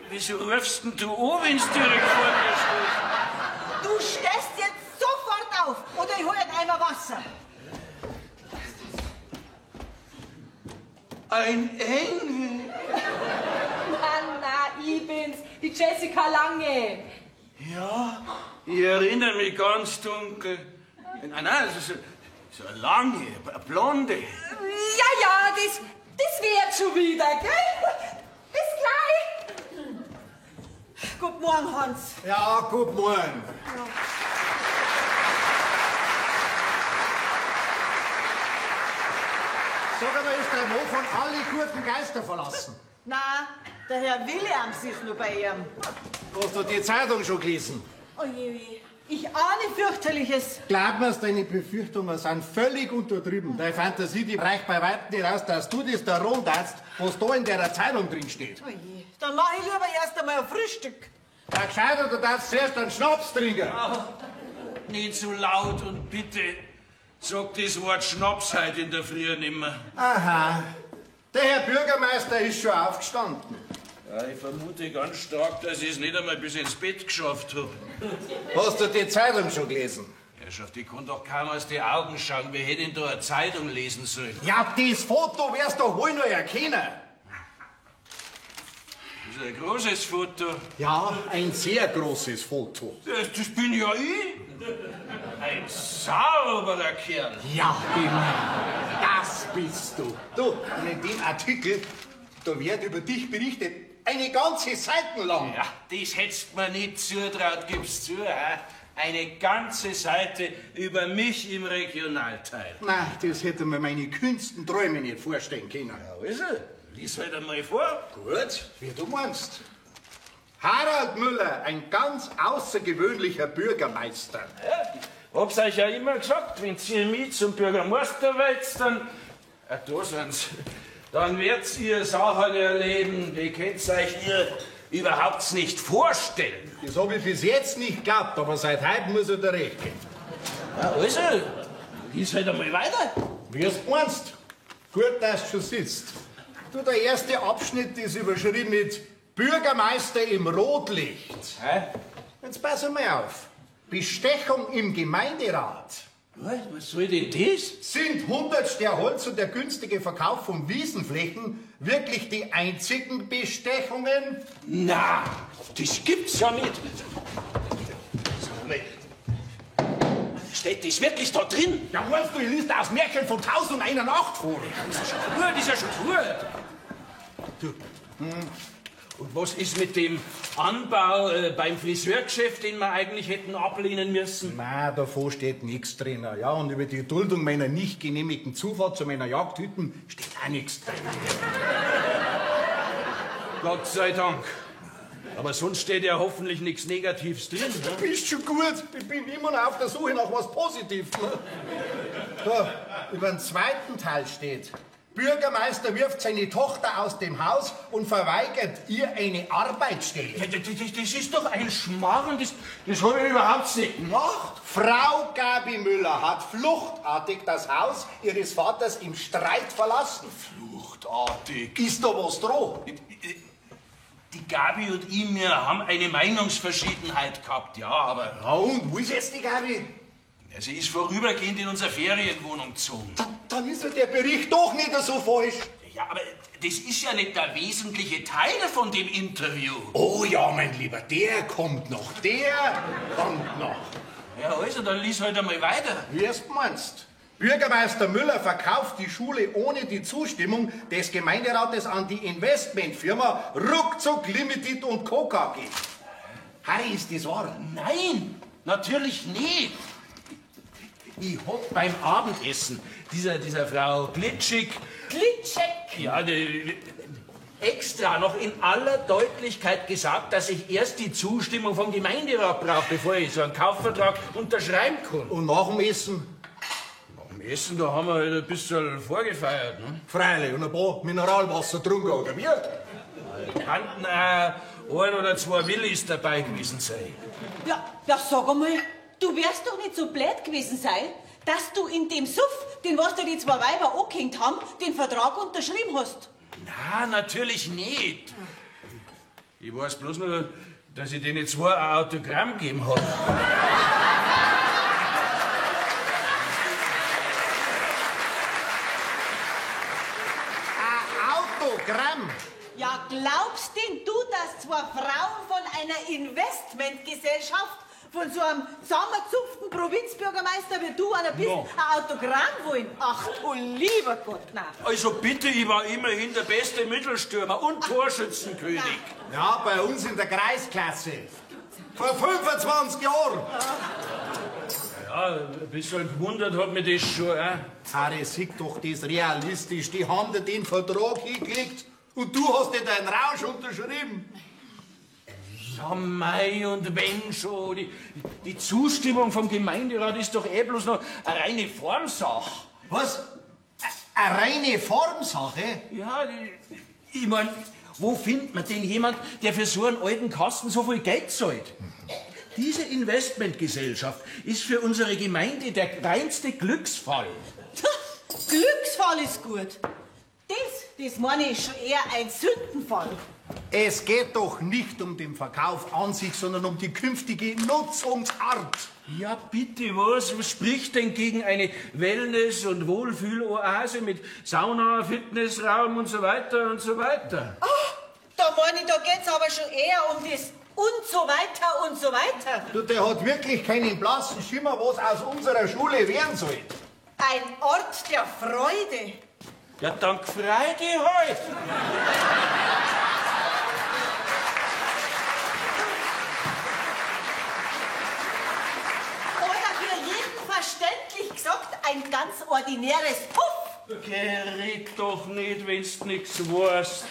Wieso rufst denn du an, wenn's direkt vor mir steht? Du stehst jetzt sofort auf oder ich hol einen Eimer Wasser. Ein Engel. Na, na, ich bin's, die Jessica Lange. Ja, ich erinnere mich ganz dunkel. Nein, nein, das ist so eine lange, eine blonde. Ja, ja, das wird schon wieder, gell? Bis gleich. Guten Morgen, Hans. Ja, guten Morgen. Sag einmal, ist der Mann von alle guten Geister verlassen? Na, der Herr Williams ist nur bei ihm. Hast du die Zeitung schon gelesen? Oh je, je. Ich ahne fürchterliches. Glaub mir's, deine Befürchtungen sind völlig untertrieben. Deine Fantasie, die reicht bei weitem nicht aus, dass du das da runterst, was da in der Zeitung drin steht. Oh je. Dann mach ich lieber erst einmal ein Frühstück. Ja, gescheiter, du darfst zuerst einen Schnaps trinken. Nicht so laut und bitte sag das Wort Schnaps heute in der Früh nimmer. Aha. Der Herr Bürgermeister ist schon aufgestanden. Ja, ich vermute ganz stark, dass ich es nicht einmal bis ins Bett geschafft habe. Hast du die Zeitung schon gelesen? Herrschaft, ich kann doch kaum aus die Augen schauen. Wer hätte denn da eine Zeitung lesen sollen? Ja, das Foto wirst du wohl noch erkennen. Das ist ein großes Foto. Ja, ein sehr großes Foto. Das bin ja ich. Ein sauberer Kerl. Ja, genau. Das bist du. Du, und in dem Artikel, da wird über dich berichtet. Eine ganze Seite lang. Ja, das hättest mir nicht zutraut, gib's zu. Hä? Eine ganze Seite über mich im Regionalteil. Na, das hätte mir meine kühnsten Träume nicht vorstellen können. Ja, also, lies halt einmal vor. Gut, wie du meinst. Harald Müller, ein ganz außergewöhnlicher Bürgermeister. Ja, ich hab's euch ja immer gesagt, wenn ihr mich zum Bürgermeister wählt, dann... Ah, da sind's. Dann werdet ihr Sachen erleben, die könnt euch ihr überhaupt nicht vorstellen. Das hab ich bis jetzt nicht geglaubt, aber seit heute muss ich dir recht geben. Ja, also, lies halt einmal weiter. Wie es meinst. Gut, dass du schon sitzt. Du, der erste Abschnitt ist überschrieben mit Bürgermeister im Rotlicht. Hä? Jetzt pass einmal auf. Bestechung im Gemeinderat. Was soll denn das? Sind 100 Ster Holz und der günstige Verkauf von Wiesenflächen wirklich die einzigen Bestechungen? Na, das gibt's ja nicht. Sag mal, steht das wirklich da drin? Ja, meinst du, ich liest das Märchen von 1001 Nacht vor? Das ist ja schon gut, das ist ja schon gut. Du, und was ist mit dem Anbau beim Friseurgeschäft, den wir eigentlich hätten ablehnen müssen? Na, davor steht nichts drin. Ja, und über die Duldung meiner nicht genehmigten Zufahrt zu meiner Jagdhütten steht auch nichts drin. Gott sei Dank. Aber sonst steht ja hoffentlich nichts Negatives drin. Du bist schon gut. Ich bin immer noch auf der Suche nach was Positivem. Da, über den zweiten Teil steht: Bürgermeister wirft seine Tochter aus dem Haus und verweigert ihr eine Arbeitsstelle. Ja, das ist doch ein Schmarrn, das habe ich überhaupt nicht gemacht. Frau Gabi Müller hat fluchtartig das Haus ihres Vaters im Streit verlassen. Fluchtartig? Ist da was dran? Die Gabi und ich, wir haben eine Meinungsverschiedenheit gehabt, ja, aber... Ja, und wo ist jetzt die Gabi? Ja, sie ist vorübergehend in unsere Ferienwohnung gezogen. Dann ist ja der Bericht doch nicht so falsch. Ja, aber das ist ja nicht der wesentliche Teil von dem Interview. Oh ja, mein Lieber, der kommt noch, der kommt noch. Ja, also, dann lies halt einmal weiter. Wie es meinst. Bürgermeister Müller verkauft die Schule ohne die Zustimmung des Gemeinderates an die Investmentfirma Ruckzuck Limited und Co. KG. Harry, ist das wahr? Nein, natürlich nicht. Ich hab beim Abendessen dieser Frau Glitschig... Glitschek? Ja, extra noch in aller Deutlichkeit gesagt, dass ich erst die Zustimmung vom Gemeinderat brauche, bevor ich so einen Kaufvertrag unterschreiben kann. Und nach dem Essen? Nach dem Essen, da haben wir halt ein bisschen vorgefeiert. Ne? Freilich, und ein paar Mineralwasser getrunken, oder wie? Könnten auch ein oder zwei Willis dabei gewesen sein. Ja, ja, sag einmal, du wärst doch nicht so blöd gewesen sein, dass du in dem Suff, den was dir die zwei Weiber angehängt haben, den Vertrag unterschrieben hast. Na, natürlich nicht. Ich weiß bloß nur, dass ich denen zwei ein Autogramm gegeben hab. Ein Autogramm? Ja, glaubst denn du, dass zwei Frauen von einer Investmentgesellschaft, von so einem zusammengezupften Provinzbürgermeister wie du an ein bisschen ein Autogramm wollen? Ach du lieber Gott, nein. Also bitte, ich war immerhin der beste Mittelstürmer und Torschützenkönig. Ja, bei uns in der Kreisklasse. Vor 25 Jahren. Ja, ein bisschen gewundert hat mich das schon auch. Harry, sieh doch das realistisch. Die haben dir den Vertrag hingelegt und du hast dir deinen Rausch unterschrieben. Ja, mei und wenn schon. Die Zustimmung vom Gemeinderat ist doch eh bloß noch eine reine Formsache. Was? Eine reine Formsache? Ja, ich mein, wo findet man denn jemand, der für so einen alten Kasten so viel Geld zahlt? Diese Investmentgesellschaft ist für unsere Gemeinde der reinste Glücksfall. Glücksfall ist gut. Das meine ich schon eher ein Sündenfall. Es geht doch nicht um den Verkauf an sich, sondern um die künftige Nutzungsart. Ja, bitte, was spricht denn gegen eine Wellness- und Wohlfühloase mit Sauna, Fitnessraum und so weiter und so weiter? Oh, da meine ich, da geht's aber schon eher um das und so weiter und so weiter. Du, der hat wirklich keinen blassen Schimmer, was aus unserer Schule werden soll. Ein Ort der Freude. Ja, dann freu dich halt. Oder für jeden verständlich gesagt, ein ganz ordinäres Puff. Gerät doch nicht, wenn's nix weißt.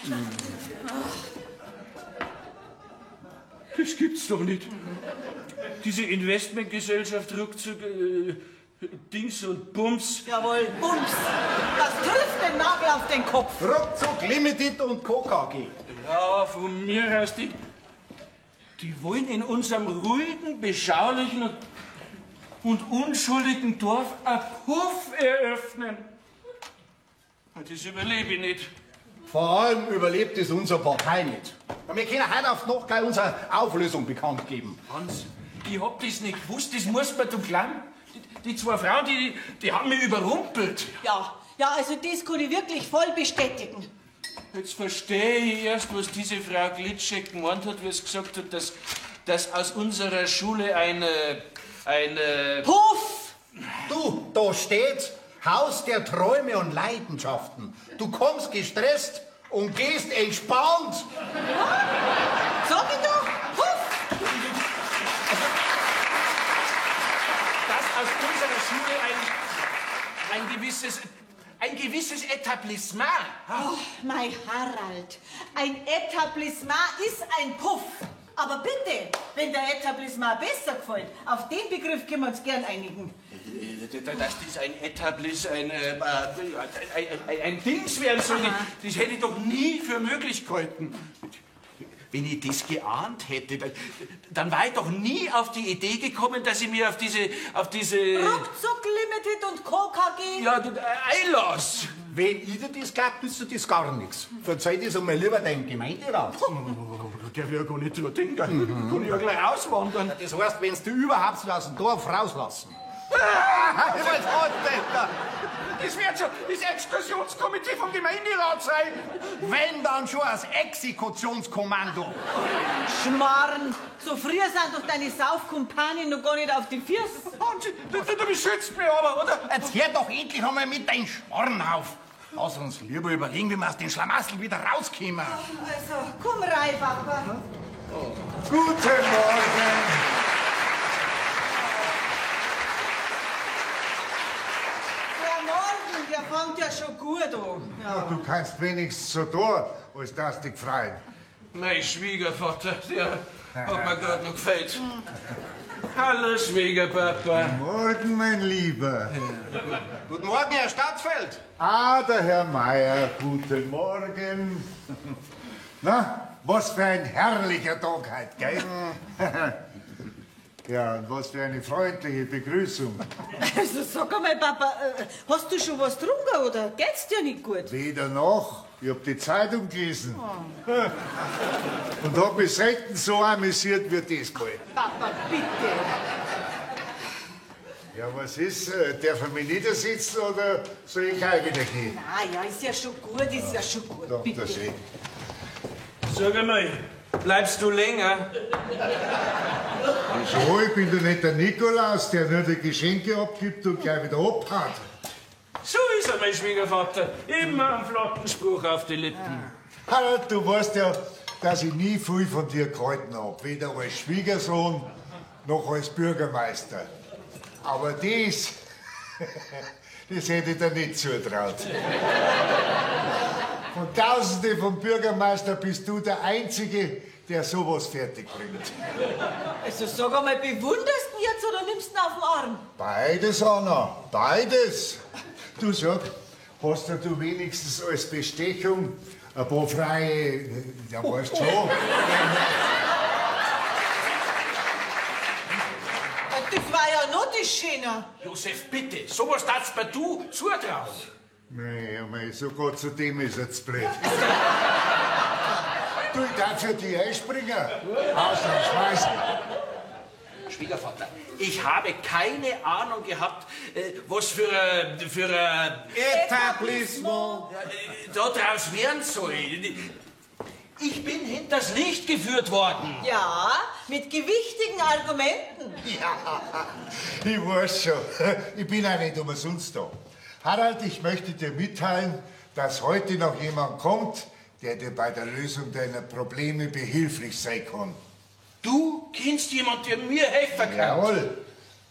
Das gibt's doch nicht. Diese Investmentgesellschaft ruckzuck, Dings und Bums. Jawohl, Bums. Das trifft den Nagel auf den Kopf. Ruckzuck Limited und Co. KG. Ja, von mir aus, die wollen in unserem ruhigen, beschaulichen und unschuldigen Dorf ein Puff eröffnen. Das überlebe ich nicht. Vor allem überlebt es unsere Partei nicht. Wir können heute auf noch gleich unsere Auflösung bekannt geben. Hans, ich hab das nicht gewusst, das muss man doch glauben. Die zwei Frauen, die haben mich überrumpelt. Ja, ja, also das kann ich wirklich voll bestätigen. Jetzt verstehe ich erst, was diese Frau Glitschek gemeint hat, wie sie gesagt hat, dass aus unserer Schule eine Puff! Du, da steht's, Haus der Träume und Leidenschaften. Du kommst gestresst und gehst entspannt. Ja, sag ich doch, Puff! Dass aus unserer Schule ein gewisses Etablissement. Oh, mein Harald, ein Etablissement ist ein Puff. Aber bitte, wenn der Etablissement besser gefällt, auf den Begriff können wir uns gern einigen. Dass das ein Etablissement, ein Dings werden soll, das hätte ich doch nie für möglich gehalten. Wenn ich das geahnt hätte, dann war ich doch nie auf die Idee gekommen, dass ich mir auf diese Ruckzuck Limited und Co. KG. Ja, einlass. Wenn ich dir das glaub, nützt dir das gar nichts. Verzeih das einmal lieber deinem Gemeinderat. Der will ja gar nicht dran denken. Kann ich ja gleich auswandern. Das heißt, wenn du überhaupt aus dem Dorf rauslassen. Was hat denn da? Das wird schon das Exkursionskomitee vom Gemeinderat sein. Wenn, dann schon das Exekutionskommando. Schmarrn, so früh sind doch deine Saufkumpanen noch gar nicht auf die Füße. Du beschützt mich aber, oder? Jetzt hör doch endlich einmal mit deinem Schmarrn auf. Lass uns lieber überlegen, wie wir aus dem Schlamassel wieder rauskommen. Also, komm rein, Papa. Oh. Guten Morgen. Der fängt ja schon gut an. Ja. Du kannst wenigstens so tun, als dass dich freuen. Mein Schwiegervater, der hat mir gerade noch gefällt. Hallo, Schwiegerpapa. Guten Morgen, mein Lieber. Guten Morgen, Herr Stadtfeld. Ah, der Herr Meier, guten Morgen. Na, was für ein herrlicher Tag heute, gell? Ja, und was für eine freundliche Begrüßung. Also sag einmal, Papa, hast du schon was getrunken oder geht's dir nicht gut? Weder noch. Ich hab die Zeitung gelesen. Oh. Und hab mich selten so amüsiert wie diesmal. Papa, bitte. Ja, was ist? Darf ich mich niedersitzen oder soll ich gleich wieder gehen? Na ja, ist ja schon gut, ist ja schon gut. Doch, bitte. das eh. Sag einmal, bleibst du länger? Wieso? Ich bin doch nicht der Nikolaus, der nur die Geschenke abgibt und gleich wieder abhaut. So ist er, mein Schwiegervater. Immer einen flotten Spruch auf die Lippen. Harald, du weißt ja, dass ich nie viel von dir gehalten hab. Weder als Schwiegersohn noch als Bürgermeister. Aber das, das hätte ich dir nicht zutraut. Von Tausende von Bürgermeister bist du der Einzige, der sowas fertig bringt. Also sag einmal, bewunderst du ihn jetzt oder nimmst du ihn auf den Arm? Beides, Anna, beides. Du sag, hast du wenigstens als Bestechung ein paar freie, ja weißt schon. Das war ja noch das Schöne. Josef, bitte, sowas darfst mir du zutrauen. Nee, mei, sogar zu dem ist jetzt blöd. Du, ich darf für dich einspringen. Ausnahmsweise. Schwiegervater, ich habe keine Ahnung gehabt, was für ein Etablissement da draus werden soll. Ich bin hinters Licht geführt worden. Ja, mit gewichtigen Argumenten. Ja, ich weiß schon. Ich bin auch nicht umsonst da. Harald, ich möchte dir mitteilen, dass heute noch jemand kommt, der dir bei der Lösung deiner Probleme behilflich sein kann. Du kennst jemanden, der mir helfen kann? Jawohl.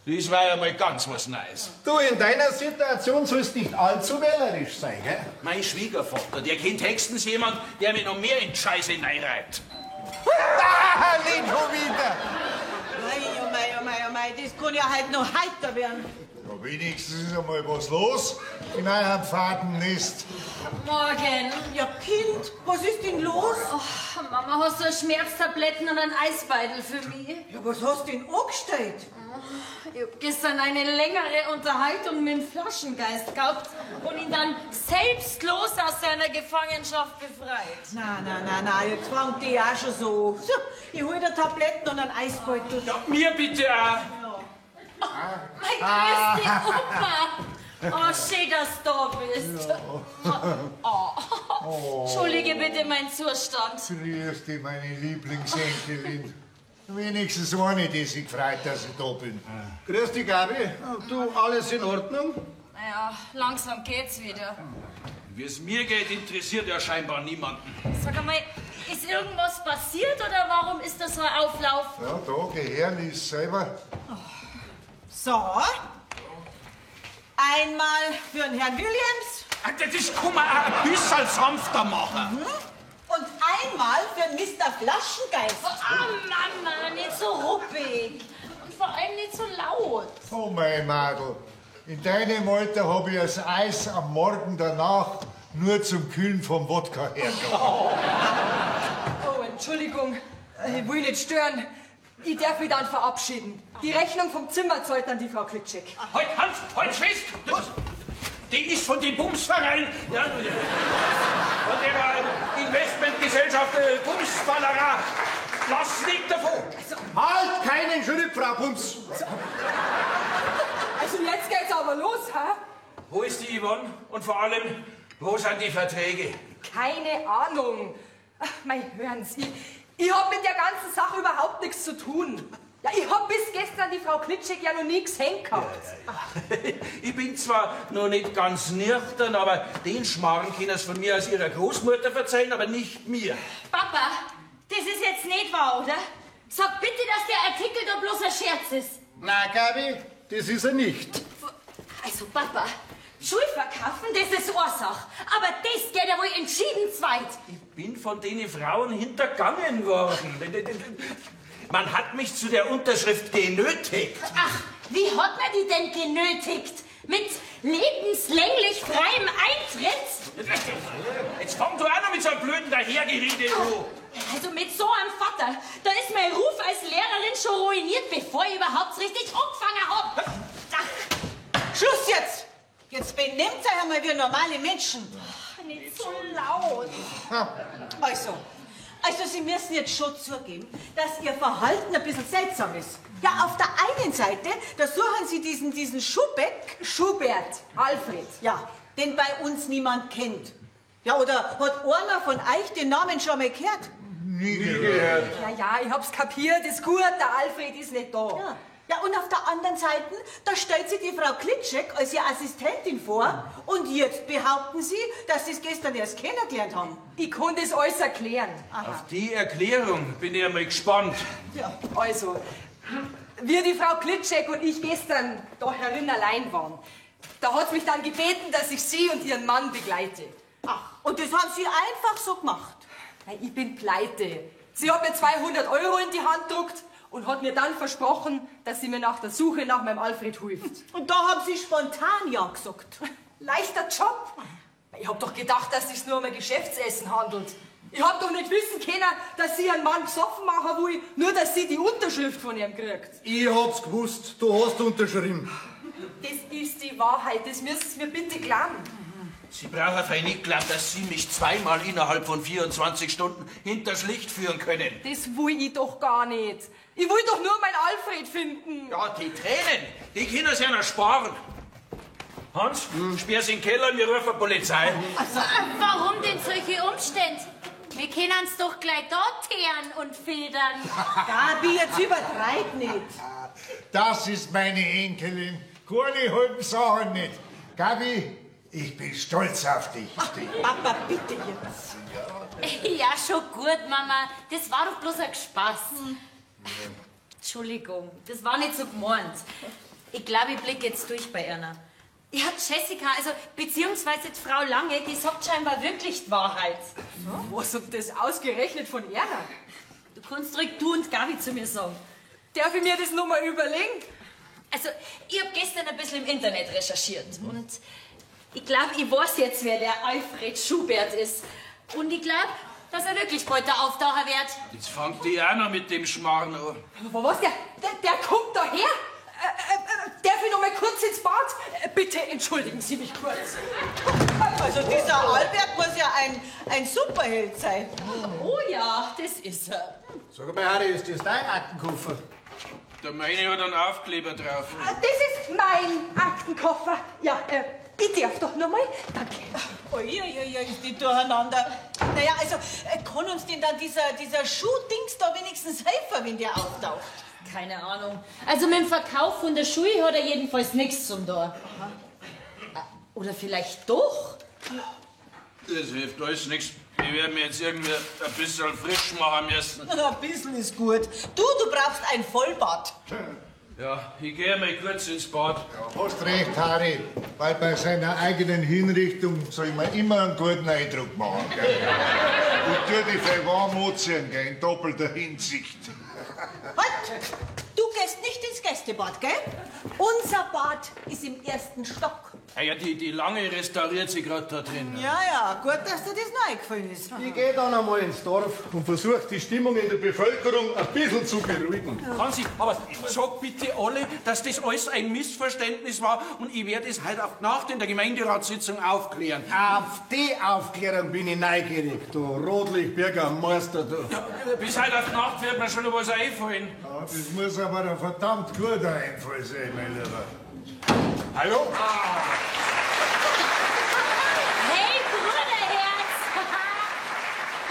Das war ja mal ganz was Neues. Du, in deiner Situation sollst nicht allzu wählerisch sein, gell? Mein Schwiegervater, der kennt höchstens jemand, der mich noch mehr in die Scheiße hineinreibt. Ah, nicht schon wieder! Mei, oh mei, oh mei, oh mei, das kann ja halt noch heiter werden. Ja, wenigstens ist einmal was los in eurem Fadennest. Morgen. Ja, Kind, was ist denn los? Oh, Mama, hast du Schmerztabletten und einen Eisbeutel für mich? Ja, was hast du denn angestellt? Ich hab gestern eine längere Unterhaltung mit dem Flaschengeist gehabt und ihn dann selbstlos aus seiner Gefangenschaft befreit. Na, na, na, na, jetzt fangt die auch schon so an. So, ich hol dir Tabletten und einen Eisbeutel. Ja, mir bitte auch. Oh, mein grüß dich, Opa. Oh, schön, dass du da bist. Ja. Oh. Oh. Entschuldige bitte meinen Zustand. Grüß dich, meine Lieblingsenkelin. Wenigstens eine, die sich freut, dass ich da bin. Grüß dich, Gabi. Du, alles in Ordnung? Naja, langsam geht's wieder. Wie es mir geht, interessiert ja scheinbar niemanden. Sag einmal, ist irgendwas passiert oder warum ist das so ein Auflauf? Ja, da, geh her, lies selber. Oh. So. Einmal für den Herrn Williams. Das kann man auch ein bisschen sanfter machen. Mhm. Und einmal für Mr. Flaschengeist. Oh, Mama, nicht so ruppig. Und vor allem nicht so laut. Oh, mein Madel. In deinem Alter habe ich das Eis am Morgen danach nur zum Kühlen vom Wodka hergenommen. Oh, Entschuldigung. Ich will nicht stören. Ich darf mich dann verabschieden. Die Rechnung vom Zimmer zahlt dann die Frau Klitschek. Halt, Hans, halt fest! Die ist von dem Bumsverein. Ja, von der Investmentgesellschaft Bumsballerer. Lass nicht davon! Also, halt keinen Schritt, Frau Bums! Also jetzt geht's aber los, hä? Wo ist die Yvonne? Und vor allem, wo sind die Verträge? Keine Ahnung. Ach, mei, hören Sie, ich hab mit der ganzen Sache überhaupt nichts zu tun. Ja, ich hab bis gestern die Frau Klitschek ja noch nie gesehen gehabt. Ja, ja, ja. Ich bin zwar noch nicht ganz nüchtern, aber den Schmarrn können Sie von mir aus Ihrer Großmutter verzeihen, aber nicht mir. Papa, das ist jetzt nicht wahr, oder? Sag bitte, dass der Artikel da bloß ein Scherz ist. Na, Gabi, das ist er nicht. Also, Papa, Schul verkaufen, das ist Ursache. Aber das geht ja wohl entschieden zweit. Ich bin von den Frauen hintergangen worden. Man hat mich zu der Unterschrift genötigt. Ach, wie hat man die denn genötigt? Mit lebenslänglich freiem Eintritt? Jetzt fang du auch noch mit so einem blöden Dahergerede an. Also mit so einem Vater, da ist mein Ruf als Lehrerin schon ruiniert, bevor ich überhaupt richtig angefangen hab. Ach. Schluss jetzt! Jetzt benehmt euch einmal wie normale Menschen. Ach, nicht so laut. Also, Sie müssen jetzt schon zugeben, dass Ihr Verhalten ein bisschen seltsam ist. Ja, auf der einen Seite, da suchen Sie diesen Schubeck. Schubert, Alfred. Ja, den bei uns niemand kennt. Ja, oder hat einer von euch den Namen schon mal gehört? Nie gehört. Ja, ja, ich hab's kapiert, ist gut, der Alfred ist nicht da. Ja. Ja, und auf der anderen Seite, da stellt sich die Frau Klitschek als ihre Assistentin vor und jetzt behaupten Sie, dass Sie es gestern erst kennengelernt haben. Ich konnte es alles erklären. Aha. Auf die Erklärung bin ich einmal gespannt. Ja, also, wie die Frau Klitschek und ich gestern da herin allein waren, da hat sie mich dann gebeten, dass ich sie und ihren Mann begleite. Ach, und das haben Sie einfach so gemacht? Nein, ich bin pleite. Sie hat mir 200 Euro in die Hand gedruckt und hat mir dann versprochen, dass sie mir nach der Suche nach meinem Alfred hilft. Und da haben Sie spontan Ja gesagt. Leichter Job. Ich hab doch gedacht, dass sich's nur um ein Geschäftsessen handelt. Ich hab doch nicht wissen können, dass sie einen Mann besoffen machen will, nur dass sie die Unterschrift von ihm kriegt. Ich hab's gewusst, du hast unterschrieben. Das ist die Wahrheit, das müssen Sie mir bitte glauben. Sie brauchen fein nicht glauben, dass Sie mich zweimal innerhalb von 24 Stunden hinters Licht führen können. Das will ich doch gar nicht. Ich will doch nur meinen Alfred finden. Ja, die Tränen, die können Sie ja noch sparen. Hans, sperr Sie in den Keller, wir rufen die Polizei. Also, warum denn solche Umstände? Wir können uns doch gleich dort teeren und federn. Gabi, jetzt übertreib nicht. Das ist meine Enkelin. Keine halben Sachen nicht. Gabi, ich bin stolz auf dich. Ach, Papa, bitte jetzt. Ja, schon gut, Mama. Das war doch bloß ein Spaß. Entschuldigung, das war nicht so gemeint. Ich glaube, ich blick jetzt durch bei Erna. Ja, Jessica, also beziehungsweise die Frau Lange, die sagt scheinbar wirklich die Wahrheit. So? Was und das ausgerechnet von Erna? Du kannst ruhig du und Gabi zu mir sagen. Darf ich mir das noch mal überlegen? Also, ich hab gestern ein bisschen im Internet recherchiert und ich glaube, ich weiß jetzt, wer der Alfred Schubert ist. Und ich glaube, dass er wirklich bald da auftauchen wird. Jetzt fangt die auch noch mit dem Schmarrn an. Aber was, der kommt daher? Darf ich noch mal kurz ins Bad? Bitte entschuldigen Sie mich kurz. Also dieser Albert muss ja ein Superheld sein. Oh ja, das ist er. Sag mal, Harry, ist das dein Aktenkoffer? Der meine hat einen Aufkleber drauf. Das ist mein Aktenkoffer. Ja, ich darf doch noch mal. Danke. Uiuiui, ist die durcheinander. Naja, also, kann uns denn dann dieser Schuhdings da wenigstens helfen, wenn der auftaucht? Keine Ahnung. Also mit dem Verkauf von der Schuhe hat er jedenfalls nichts zum Tor. Oder vielleicht doch? Das hilft alles nichts. Ich werde mir jetzt irgendwie ein bisschen frisch machen müssen. Ein bisschen ist gut. Du brauchst ein Vollbad. Ja, ich gehe mal kurz ins Bad. Ja, hast recht, Harry, weil bei seiner eigenen Hinrichtung soll man immer einen guten Eindruck machen. Gell? Und tu dich für warm anziehen, gell, in doppelter Hinsicht. Halt! Du gehst nicht ins Gästebad, gell? Unser Bad ist im ersten Stock. Ja, ja, die Lange restauriert sich gerade da drin. Ja, ja, gut, dass dir das noch eingefallen ist. Ich gehe dann einmal ins Dorf und versuche, die Stimmung in der Bevölkerung ein bisschen zu beruhigen. Hansi, aber sag bitte alle, dass das alles ein Missverständnis war und ich werde es heute auf die Nacht in der Gemeinderatssitzung aufklären. Auf die Aufklärung bin ich neugierig, du Rotlichtbürgermeister, du. Ja, bis heute auf die Nacht wird mir schon noch was einfallen. Ja, das muss aber ein verdammt guter Einfall sein, mein Lieber. Hallo? Ah. Hey, Bruderherz!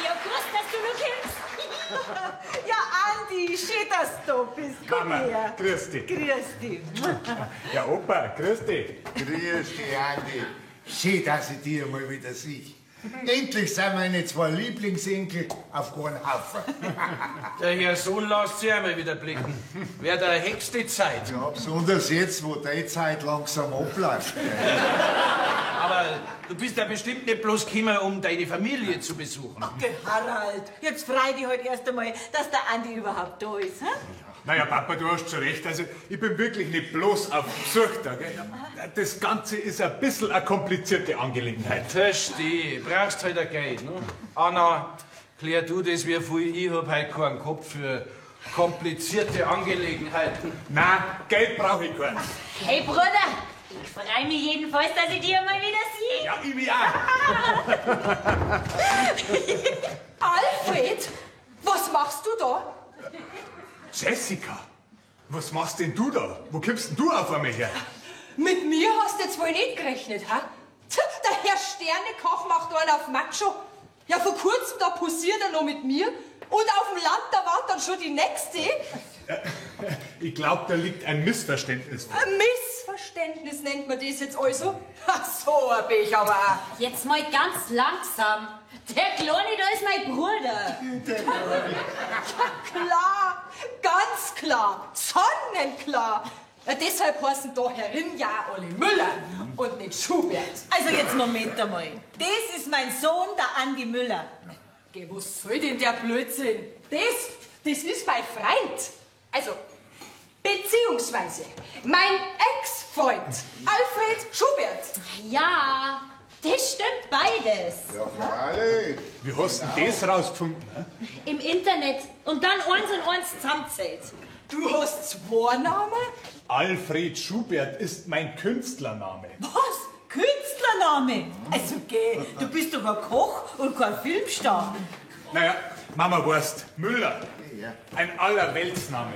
Ich hab gewusst, dass du noch kommst. Ja, Andi, schön, dass du da bist. Komm Mama, her. grüß dich. Grüß dich. Ja, Opa, grüß dich. Grüß dich, Andi. Schön, dass ich dich einmal wieder sehe. Endlich sind meine zwei Lieblingsenkel auf einen Haufen. Der Herr Sohn lässt sich einmal wieder blicken. Wär der höchste Zeit. Ja, besonders jetzt, wo die Zeit langsam abläuft. Aber du bist ja bestimmt nicht bloß gekommen, um deine Familie zu besuchen. Ach, geh, Harald, jetzt freu dich halt erst einmal, dass der Andi überhaupt da ist. Hm? Naja, Papa, du hast schon recht. Also, ich bin wirklich nicht bloß auf Besuch da. Gell? Das Ganze ist ein bisschen eine komplizierte Angelegenheit. Verstehe. Brauchst halt ein Geld, ne? Anna, klär du das wie viel. Ich hab heute keinen Kopf für komplizierte Angelegenheiten. Na, Geld brauche ich keins. Hey, Bruder, ich freue mich jedenfalls, dass ich dich einmal wieder sehe. Ja, ich mich auch. Alfred, was machst du da? Jessica, was machst denn du da? Wo kommst denn du auf einmal her? Mit mir hast du jetzt wohl nicht gerechnet, ha? Der Herr Sternekoch macht einen auf Macho. Ja, vor kurzem da posiert er noch mit mir. Und auf dem Land, da war dann schon die nächste. Ich glaube, da liegt ein Missverständnis vor. Ein Missverständnis nennt man das jetzt also. Ach, so ein bin ich aber auch. Jetzt mal ganz langsam. Der Kleine, da ist mein Bruder. Ja, klar, ganz klar, sonnenklar. Ja, deshalb heißen da herin ja alle Müller und nicht Schubert. Also jetzt Moment einmal. Das ist mein Sohn, der Andi Müller. Geh, was soll denn der Blödsinn? Das ist mein Freund. Also, beziehungsweise mein Ex-Freund, Alfred Schubert. Ja, das stimmt beides. Ja, freilich. Wie hast du denn das rausgefunden? Hä? Im Internet. Und dann eins und eins zusammenzählt. Du hast zwei Namen? Alfred Schubert ist mein Künstlername. Was? Künstlername? Also geh, du bist doch ein Koch und kein Filmstar. Naja, Mama weißt, Müller. Ein Allerweltsname.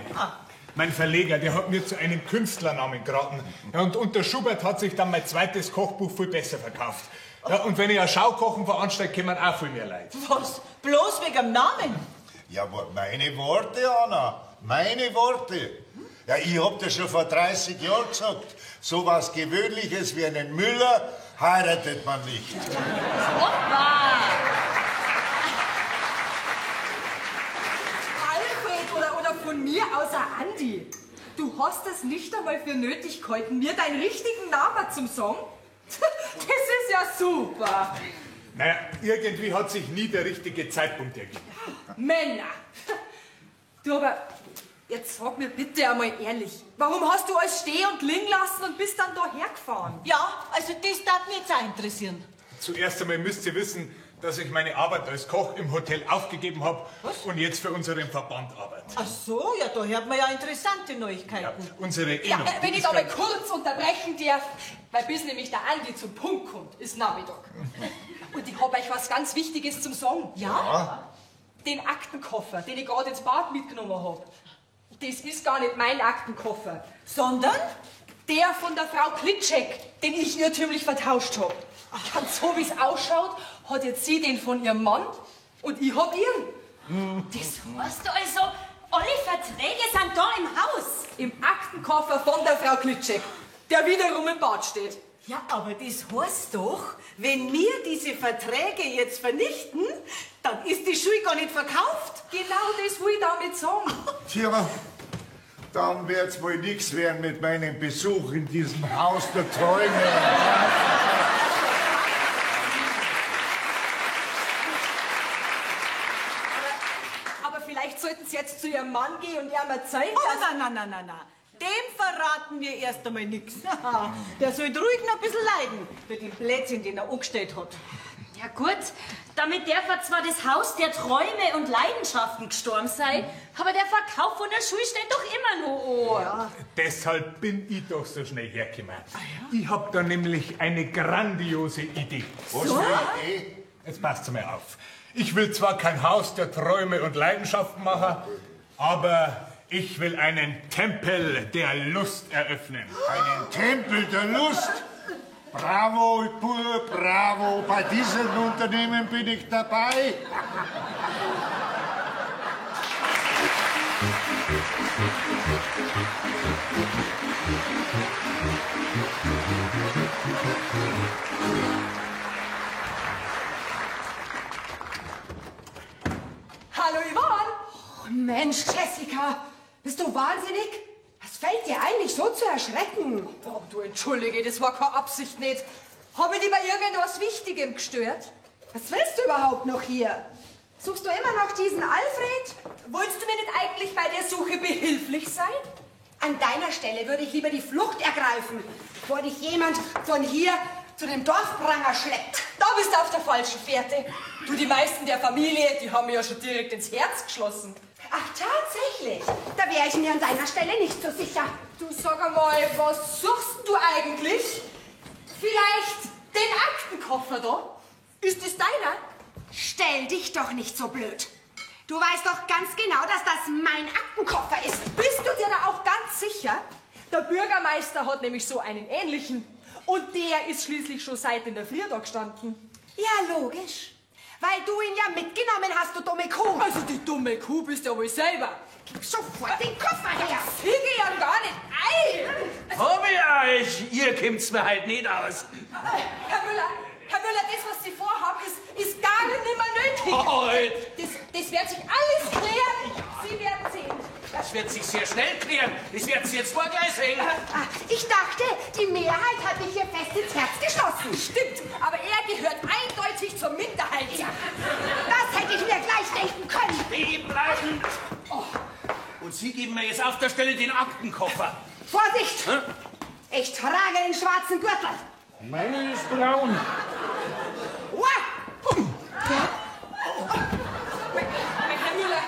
Mein Verleger, der hat mir zu einem Künstlernamen geraten. Ja, und unter Schubert hat sich dann mein zweites Kochbuch viel besser verkauft. Ja, und wenn ich ein Schaukochen veranstalte, kommen auch viel mehr Leute. Was? Bloß wegen dem Namen? Ja, aber meine Worte, Anna. Meine Worte. Ja, ich hab das schon vor 30 Jahren gesagt. So was Gewöhnliches wie einen Müller heiratet man nicht. Opa! Alfred oder von mir aus auch Andi. Du hast es nicht einmal für nötig gehalten, mir deinen richtigen Namen zum Song. Das ist ja super. Naja, irgendwie hat sich nie der richtige Zeitpunkt ergeben. Männer. Du, aber jetzt sag mir bitte einmal ehrlich, warum hast du alles stehen und liegen lassen und bist dann da hergefahren? Ja, also das darf mich jetzt auch interessieren. Zuerst einmal müsst ihr wissen, dass ich meine Arbeit als Koch im Hotel aufgegeben habe und jetzt für unseren Verband arbeite. Ach so, ja, da hört man ja interessante Neuigkeiten. Ja, unsere Ja, Innung, wenn die ich ist da mal ganz- kurz unterbrechen darf, weil bis nämlich der Andi zum Punkt kommt, ist Nachmittag. Und ich hab euch was ganz Wichtiges zum Sagen. Ja? Den Aktenkoffer, den ich gerade ins Bad mitgenommen hab. Das ist gar nicht mein Aktenkoffer. Sondern? Der von der Frau Klitschek, den ich irrtümlich vertauscht hab. Und so wie's ausschaut, hat jetzt sie den von ihrem Mann und ich hab ihren. Das heißt also, alle Verträge sind da im Haus. Im Aktenkoffer von der Frau Klitschek, der wiederum im Bad steht. Ja, aber das heißt doch, wenn wir diese Verträge jetzt vernichten, dann ist die Schule gar nicht verkauft. Genau das will ich damit sagen. Tja, dann wird's wohl nichts werden mit meinem Besuch in diesem Haus der Träume. Aber vielleicht sollten Sie jetzt zu Ihrem Mann gehen und ihm erzählen, Oh, dass... nein, nein, nein, nein, nein. Dem verraten wir erst einmal nichts. Der soll ruhig noch ein bisschen leiden für den Blödsinn, den er angestellt hat. Ja gut, damit darf er zwar das Haus der Träume und Leidenschaften gestorben sein, aber der Verkauf von der Schule steht doch immer noch an. Ja. Deshalb bin ich doch so schnell hergekommen. Ich hab da nämlich eine grandiose Idee. Was für eine Idee? Jetzt passt's mal auf. Ich will zwar kein Haus der Träume und Leidenschaften machen, aber ich will einen Tempel der Lust eröffnen. Einen Tempel der Lust? Bravo, Bub, bravo. Bei diesem Unternehmen bin ich dabei. Hallo Yvonne! Oh, Mensch, Jessica, bist du wahnsinnig? Was fällt dir ein, dich so zu erschrecken? Oh, du entschuldige, das war keine Absicht nicht. Habe ich dich bei irgendwas Wichtigem gestört? Was willst du überhaupt noch hier? Suchst du immer noch diesen Alfred? Wolltest du mir nicht eigentlich bei der Suche behilflich sein? An deiner Stelle würde ich lieber die Flucht ergreifen, bevor dich jemand von hier zu dem Dorfpranger schleppt. Da bist du auf der falschen Fährte. Du, die meisten der Familie, die haben mir ja schon direkt ins Herz geschlossen. Ach, tatsächlich? Da wäre ich mir an deiner Stelle nicht so sicher. Du, sag einmal, was suchst du eigentlich? Vielleicht den Aktenkoffer da? Ist das deiner? Stell dich doch nicht so blöd. Du weißt doch ganz genau, dass das mein Aktenkoffer ist. Bist du dir da auch ganz sicher? Der Bürgermeister hat nämlich so einen ähnlichen. Und der ist schließlich schon seit in der Früh da gestanden. Ja, logisch. Weil du ihn ja mitgenommen hast, du dumme Kuh. Also die dumme Kuh bist ja wohl selber. Gib sofort den Koffer her. Das krieg ich ja gar nicht. Ei! Hab ich euch! Ihr kommt's mir halt nicht aus. Herr Müller, Herr Müller, das, was Sie vorhaben, ist gar nicht mehr nötig. Halt. Das wird sich alles klären. Sie werden sehen. Das wird sich sehr schnell klären. Das werden Sie jetzt vorgleich sehen. Ah, ich dachte, die Mehrheit hat mich hier fest ins Herz geschlossen. Stimmt, aber er gehört eindeutig zur Minderheit. Ja, das hätte ich mir gleich denken können. Stehen bleiben. Oh. Und Sie geben mir jetzt auf der Stelle den Aktenkoffer. Vorsicht! Hm? Ich trage den schwarzen Gürtel. Meine ist braun. Uah! Herr Müller,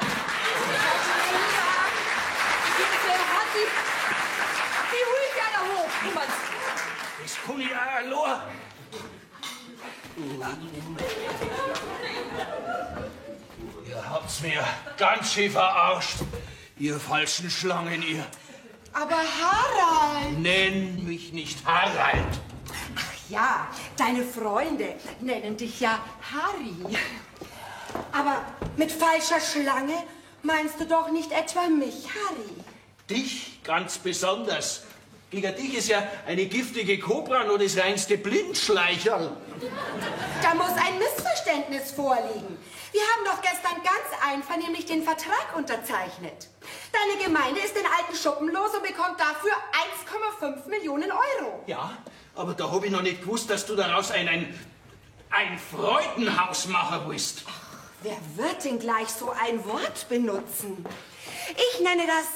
die hol ich ja da hoch. Das kann ich auch allein. Ihr habt's mir ganz schön verarscht, ihr falschen Schlangen, ihr. Aber Harald! Nenn mich nicht Harald. Ach ja, deine Freunde nennen dich ja Harry. Aber mit falscher Schlange meinst du doch nicht etwa mich, Harry? Dich ganz besonders. Gegen dich ist ja eine giftige Kobra nur das reinste Blindschleicherl. Da muss ein Missverständnis vorliegen. Wir haben doch gestern ganz einvernehmlich den Vertrag unterzeichnet. Deine Gemeinde ist den alten Schuppen los und bekommt dafür 1,5 Millionen Euro. Ja, aber da hab ich noch nicht gewusst, dass du daraus ein Freudenhaus machen willst. Ach, wer wird denn gleich so ein Wort benutzen? Ich nenne das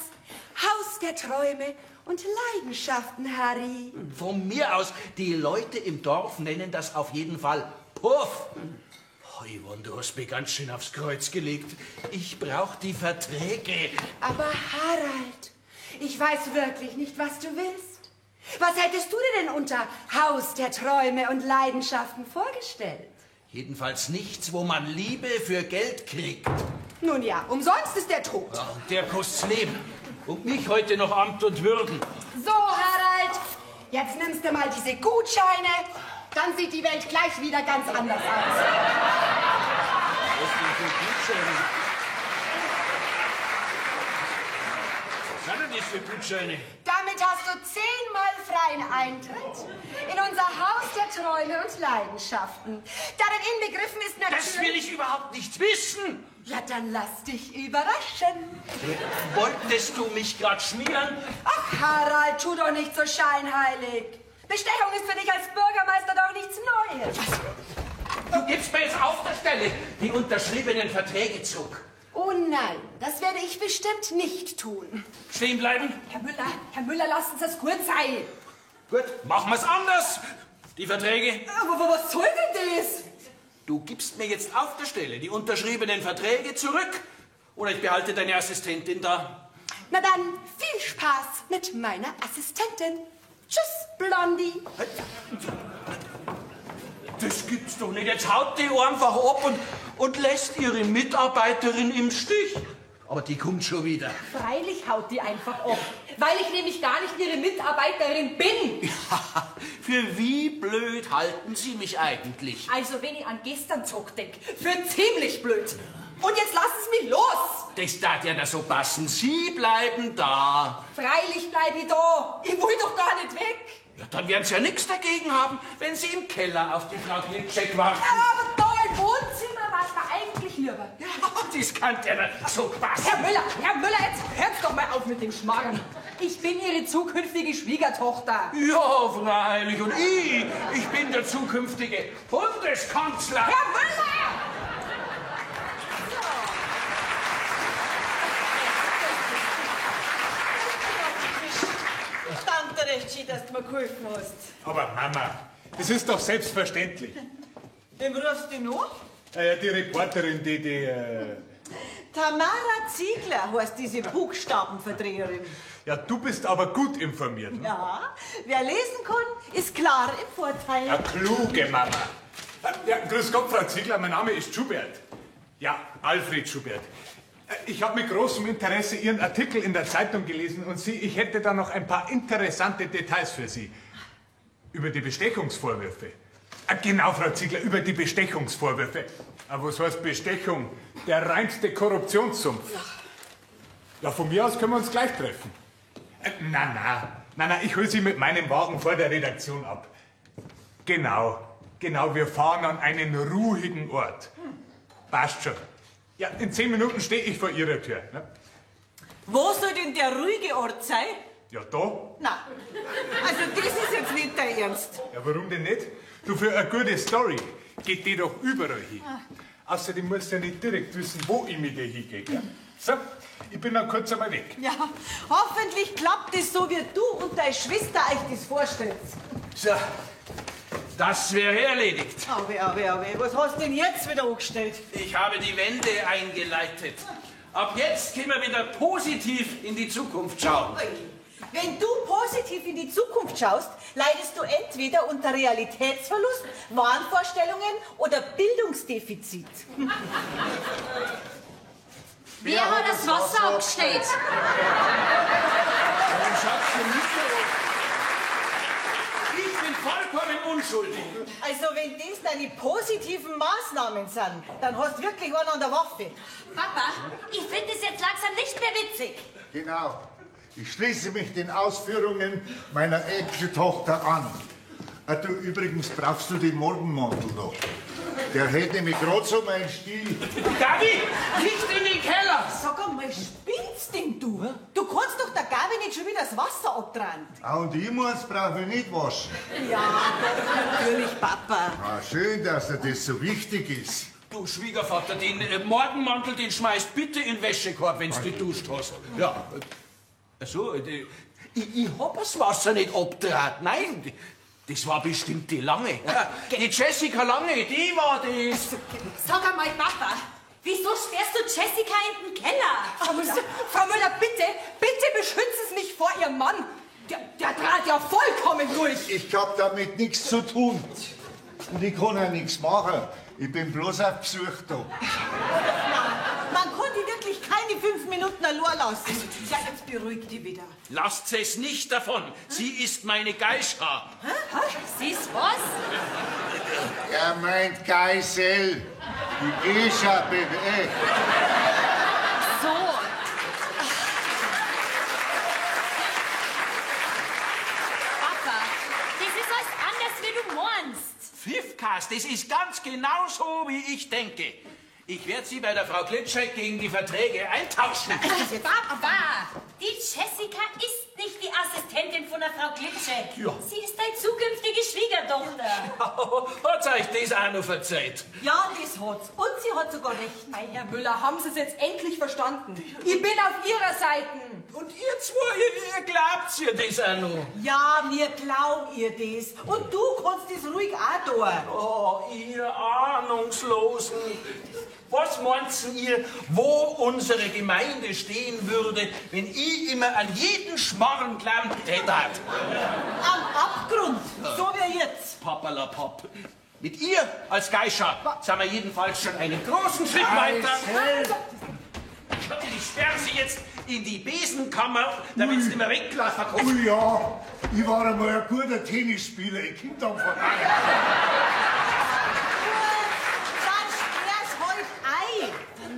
Haus der Träume und Leidenschaften, Harry. Von mir aus, die Leute im Dorf nennen das auf jeden Fall Puff. Oh, Yvonne, du hast mir ganz schön aufs Kreuz gelegt. Ich brauch die Verträge. Aber Harald, ich weiß wirklich nicht, was du willst. Was hättest du dir denn unter Haus der Träume und Leidenschaften vorgestellt? Jedenfalls nichts, wo man Liebe für Geld kriegt. Nun ja, umsonst ist der Tod. Ja, und der kostet's Leben. Und mich heute noch Amt und Würden. So, Harald, jetzt nimmst du mal diese Gutscheine. Dann sieht die Welt gleich wieder ganz anders aus. Was denn für Gutscheine? Was sind denn das für Gutscheine? Damit hast du 10-mal freien Eintritt in unser Haus der Träume und Leidenschaften. Darin inbegriffen ist natürlich... Das will ich überhaupt nicht wissen. Ja, dann lass dich überraschen. Wolltest du mich grad schmieren? Ach, Harald, tu doch nicht so scheinheilig. Bestechung ist für dich als Bürgermeister doch nichts Neues. Was? Du gibst mir jetzt auf der Stelle die unterschriebenen Verträge zurück. Oh nein, das werde ich bestimmt nicht tun. Stehen bleiben. Herr Müller, lassen Sie es gut sein. Gut, machen wir's anders. Die Verträge. Aber was soll denn das? Du gibst mir jetzt auf der Stelle die unterschriebenen Verträge zurück oder ich behalte deine Assistentin da. Na dann, viel Spaß mit meiner Assistentin. Tschüss, Blondie. Das gibt's doch nicht. Jetzt haut die einfach ab und lässt ihre Mitarbeiterin im Stich. Aber die kommt schon wieder. Freilich haut die einfach ab, weil ich nämlich gar nicht ihre Mitarbeiterin bin. Ja, für wie blöd halten Sie mich eigentlich? Also, wenn ich an gestern zurückdenke, für ziemlich blöd. Und jetzt lassen Sie mich los. Das darf ja da so passen. Sie bleiben da. Freilich bleib ich da. Ich will doch gar nicht weg. Ja, dann werden Sie ja nichts dagegen haben, wenn Sie im Keller auf die Frau Glitschek warten. Ja, aber da im Wohnzimmer war's mir eigentlich lieber. Ja, das kann ja so passen. Herr Müller, jetzt hören Sie doch mal auf mit dem Schmarrn. Ich bin Ihre zukünftige Schwiegertochter. Ja, freilich. Und ich bin der zukünftige Bundeskanzler. Herr Müller! Danke dir recht schön, dass du mir geholfen hast. Aber Mama, das ist doch selbstverständlich. Wem rufst du noch? Die Reporterin, die Tamara Ziegler heißt diese Buchstabenverdreherin. Ja, du bist aber gut informiert. Ne? Ja, wer lesen kann, ist klar im Vorteil. Ja, kluge Mama. Ja, grüß Gott, Frau Ziegler, mein Name ist Schubert. Ja, Alfred Schubert. Ich habe mit großem Interesse Ihren Artikel in der Zeitung gelesen und Sie, ich hätte da noch ein paar interessante Details für Sie. Über die Bestechungsvorwürfe. Genau, Frau Ziegler, über die Bestechungsvorwürfe. Aber was heißt Bestechung? Der reinste Korruptionssumpf. Ja, von mir aus können wir uns gleich treffen. Na, ich hol Sie mit meinem Wagen vor der Redaktion ab. Genau, wir fahren an einen ruhigen Ort. Passt schon. Ja, in 10 Minuten stehe ich vor Ihrer Tür. Ne? Wo soll denn der ruhige Ort sein? Ja, da. Na, also das ist jetzt nicht dein Ernst. Ja, warum denn nicht? Du, für eine gute Story geht die doch überall hin. Außerdem musst du ja nicht direkt wissen, wo ich mit dir hingehe. Gell? So, ich bin dann kurz einmal weg. Ja, hoffentlich klappt es so, wie du und deine Schwester euch das vorstellt. So, das wäre erledigt. Aber, was hast du denn jetzt wieder angestellt? Ich habe die Wende eingeleitet. Ab jetzt können wir wieder positiv in die Zukunft schauen. Wenn du positiv in die Zukunft schaust, leidest du entweder unter Realitätsverlust, Wahnvorstellungen oder Bildungsdefizit. Wer hat das Wasser abgestellt? Warum schaust du mich so an? Ich bin vollkommen unschuldig. Also wenn das deine positiven Maßnahmen sind, dann hast du wirklich einen an der Waffe. Papa, ich finde es jetzt langsam nicht mehr witzig. Genau. Ich schließe mich den Ausführungen meiner Enkeltochter an. Du, übrigens brauchst du den Morgenmantel noch. Der hält nämlich gerade so meinen Stil. Gabi, nicht in den Keller! Sag einmal, spinnst denn du? Du kannst doch der Gabi nicht schon wieder das Wasser abdrehen. Ah, und ich muss, brauche ich nicht waschen. Ja, doch, natürlich, Papa. Ah, schön, dass dir das so wichtig ist. Du Schwiegervater, den Morgenmantel, den schmeißt bitte in den Wäschekorb, wenn du geduscht hast. Ja. Ach so, ich hab das Wasser nicht abgetragen. Nein, das war bestimmt die Lange. Die Jessica Lange, die war das. Sag einmal, Papa, wieso sperrst du Jessica in den Keller? Frau Müller, bitte, bitte beschützen Sie mich vor Ihrem Mann. Der trat ja vollkommen durch. Ich hab damit nichts zu tun. Und ich kann auch nichts machen. Ich bin bloß auf Besuch da. Man kann die wirklich keine 5 Minuten allein lassen. Ja, jetzt beruhig die wieder. Lasst es nicht davon. Sie ist meine Geisha. Sie ist was? Er meint Geisel. Die Geisha bin ich. So. Papa, das ist alles anders, wie du meinst. Pfiffkas, das ist ganz genau so, wie ich denke. Ich werde Sie bei der Frau Klitschek gegen die Verträge eintauschen. Papa, die Jessica ist nicht die Assistentin von der Frau Klitschek. Ja. Sie ist deine zukünftige Schwiegertochter. Hat euch das auch noch verzeiht? Ja, das hat's. Und sie hat sogar recht. Mei, Herr Müller, haben Sie es jetzt endlich verstanden? Ich bin auf Ihrer Seite. Und ihr zwei, ihr glaubt ihr das auch noch? Ja, wir glauben ihr das. Und du kannst das ruhig auch tun. Oh, ihr Ahnungslosen. Was meint ihr, wo unsere Gemeinde stehen würde, wenn ich immer an jeden Schmarrn glaubt hätte? Am Abgrund, so wie jetzt. Pappalapapp. Mit ihr als Geisha sind wir jedenfalls schon einen großen Schritt weiter. Ich sperre sie jetzt in die Besenkammer, damit sie nicht mehr weglaufen kann. Oh ja, ich war einmal ein guter Tennisspieler. Ich komm dann vorbei.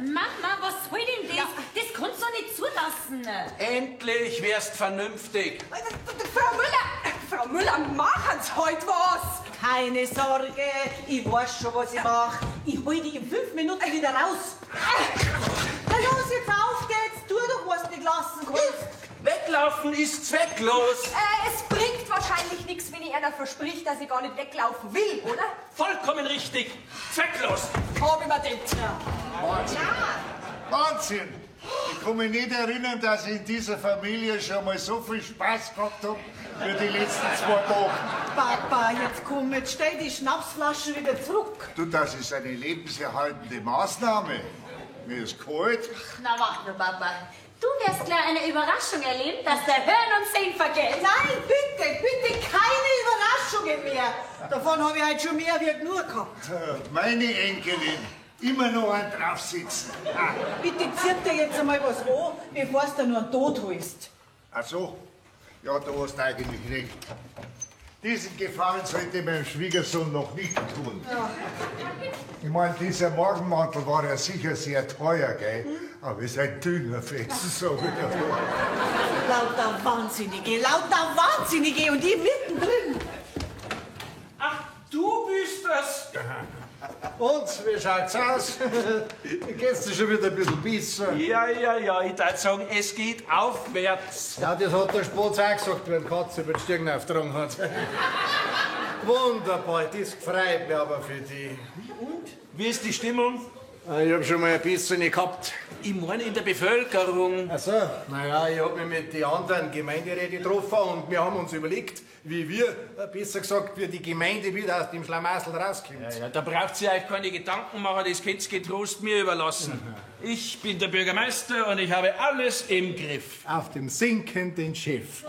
Mama, was soll denn das? Ja. Das kannst du nicht zulassen. Endlich wärst vernünftig. Frau Müller, Frau Müller, machen's heute was. Keine Sorge, ich weiß schon, was ich mache. Ich hol die in 5 Minuten wieder raus. Na los, jetzt auf geht's. Tu doch, was du nicht lassen kannst. Weglaufen Weglaufen ist zwecklos. Es bringt wahrscheinlich nichts, wenn ich einer verspricht, dass ich gar nicht weglaufen will, oder? Vollkommen richtig. Zwecklos. Hab ich mir gedacht. Wahnsinn. Wahnsinn. Ich kann mich nicht erinnern, dass ich in dieser Familie schon mal so viel Spaß gehabt habe wie die letzten 2 Tage. Papa, jetzt komm, jetzt stell die Schnapsflaschen wieder zurück. Du, das ist eine lebenserhaltende Maßnahme. Mir ist kalt. Na, warte nur, Papa. Du wirst gleich eine Überraschung erleben, dass der Hören und Sehen vergeht. Nein, bitte, bitte keine Überraschungen mehr. Davon habe ich heute schon mehr wie genug gehabt. Meine Enkelin, immer noch einen draufsitzen. Ah. Bitte zieh dir jetzt einmal was an, bevor du nur einen Tod holst. Ach so, ja, du hast eigentlich recht. Diesen Gefallen sollte ich meinem Schwiegersohn noch nicht tun. Ja. Ich meine, dieser Morgenmantel war ja sicher sehr teuer, gell? Aber ist ein dünner Fetzen, so wieder. Lauter Wahnsinnige, lauter Wahnsinnige und ich mittendrin. Ach, du bist das. Und, wie schaut's aus? Geht's dir schon wieder ein bisschen besser? Ja, ja, ja, ich würd sagen, es geht aufwärts. Ja, das hat der Spatz auch gesagt, wenn die Katze über die Stirn aufgetragen hat. Wunderbar, das freut mich aber für dich. Und? Wie ist die Stimmung? Ich hab schon mal ein bisschen gehabt. Ich meine in der Bevölkerung. Ach so, naja, ich hab mich mit den anderen Gemeinderäten getroffen und wir haben uns überlegt, wie wir, besser gesagt, wie die Gemeinde wieder aus dem Schlamassel rauskommt. Ja, ja, da braucht ihr euch keine Gedanken machen, das könnt ihr getrost mir überlassen. Ich bin der Bürgermeister und ich habe alles im Griff. Auf dem sinkenden Schiff.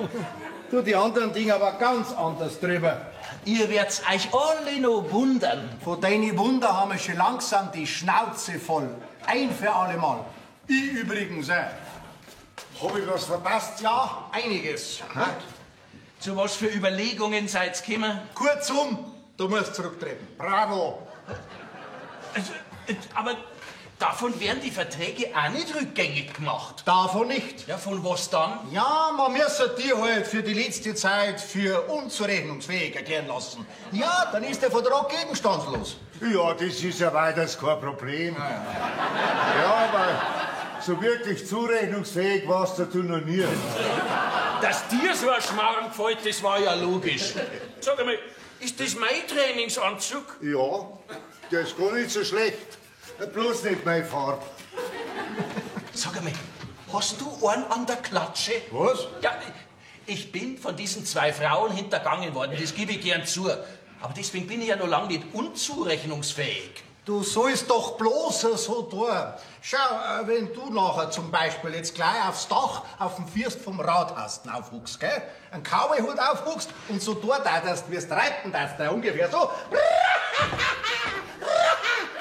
Du, die anderen Dinge aber ganz anders drüber. Ihr werdet's euch alle noch wundern. Von deinen Wunder haben wir schon langsam die Schnauze voll. Ein für alle Mal. Ich übrigens auch. Hab ich was verpasst? Ja, einiges. Ha? Zu was für Überlegungen seid's gekommen? Kurzum, du musst zurücktreten. Bravo! Also, aber davon werden die Verträge auch nicht rückgängig gemacht. Davon nicht. Ja, von was dann? Ja, man müsste dir halt für die letzte Zeit für unzurechnungsfähig erklären lassen. Ja, dann ist der Vertrag gegenstandslos. Ja, das ist ja weiters kein Problem. Ja, ja, aber so wirklich zurechnungsfähig warst du noch nie. Dass dir so ein Schmarrn gefällt, das war ja logisch. Sag einmal, ist das mein Trainingsanzug? Ja, der ist gar nicht so schlecht. Bloß nicht meine Farbe. Sag einmal, hast du einen an der Klatsche? Was? Ja, ich bin von diesen zwei Frauen hintergangen worden, das gebe ich gern zu. Aber deswegen bin ich ja noch lange nicht unzurechnungsfähig. Du sollst doch bloß so tun. Schau, wenn du nachher zum Beispiel jetzt gleich aufs Dach auf dem First vom Rathaus aufhuckst, gell? Einen Cowboyhut aufhuckst und so tun darfst, wie es reiten darfst, ungefähr so.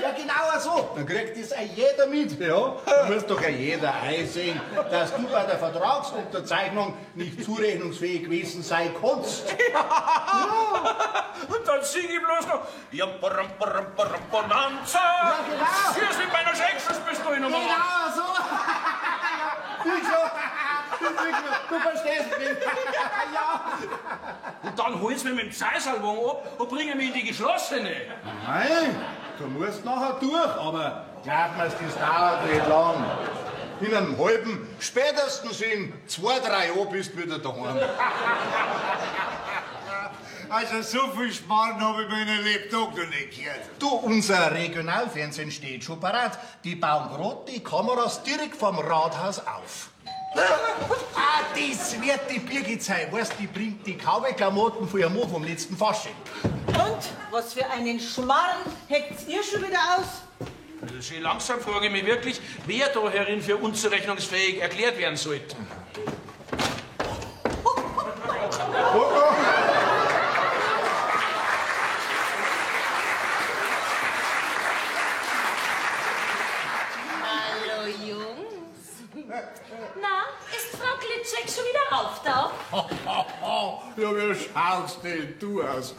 Ja, genau so. Dann kriegt das auch jeder mit. Ja? Da muss doch auch jeder einsehen, dass du bei der Vertragsunterzeichnung nicht zurechnungsfähig gewesen sein kannst. Ja. Ja. Und dann sing ich bloß noch. Ja, Bonanza. Ja, genau. Hier ist mit meiner Schreckschusspistole nochmal. Genau so. Wie gesagt, du verstehst mich. Ja. Und dann holen sie mich mit dem Zeisalwagen ab und bringen mich in die geschlossene. Nein. Du musst nachher durch, aber glaub mir's, das dauert nicht lang. In einem halben, spätestens in 2, 3 Jahren bist du wieder daheim. Also so viel Schmarrn habe ich meinen Lebtag noch nicht gehört. Du, unser Regionalfernsehen steht schon parat. Die bauen grad die Kameras direkt vom Rathaus auf. Ah, das wird die Birgit sein. Weißt, die bringt die Cowboy-Klamotten von ihrem Mann vom letzten Fasching. Und was für einen Schmarrn heckt's ihr schon wieder aus? Also schön langsam frage ich mich wirklich, wer da herin für unzurechnungsfähig erklärt werden sollte. Hallo Jungs. Na, ist Frau Glitschek schon wieder auftaucht? Ja, wie schaust denn du aus?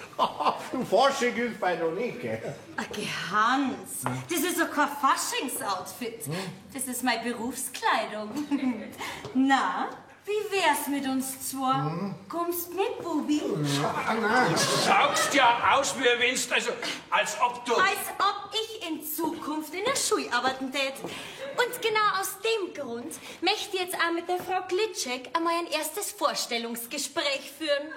Du, Fasching ist bei noch nicht, gell? Okay, Hans, das ist doch kein Faschingsoutfit. Das ist meine Berufskleidung. Na, wie wär's mit uns zwei? Kommst mit, Bubi? Du schaust ja aus, wie wenn's, also, als ob du... Als ob ich in Zukunft in der Schule arbeiten tät. Und genau aus dem Grund möchte ich jetzt auch mit der Frau Glitschek einmal ein erstes Vorstellungsgespräch führen.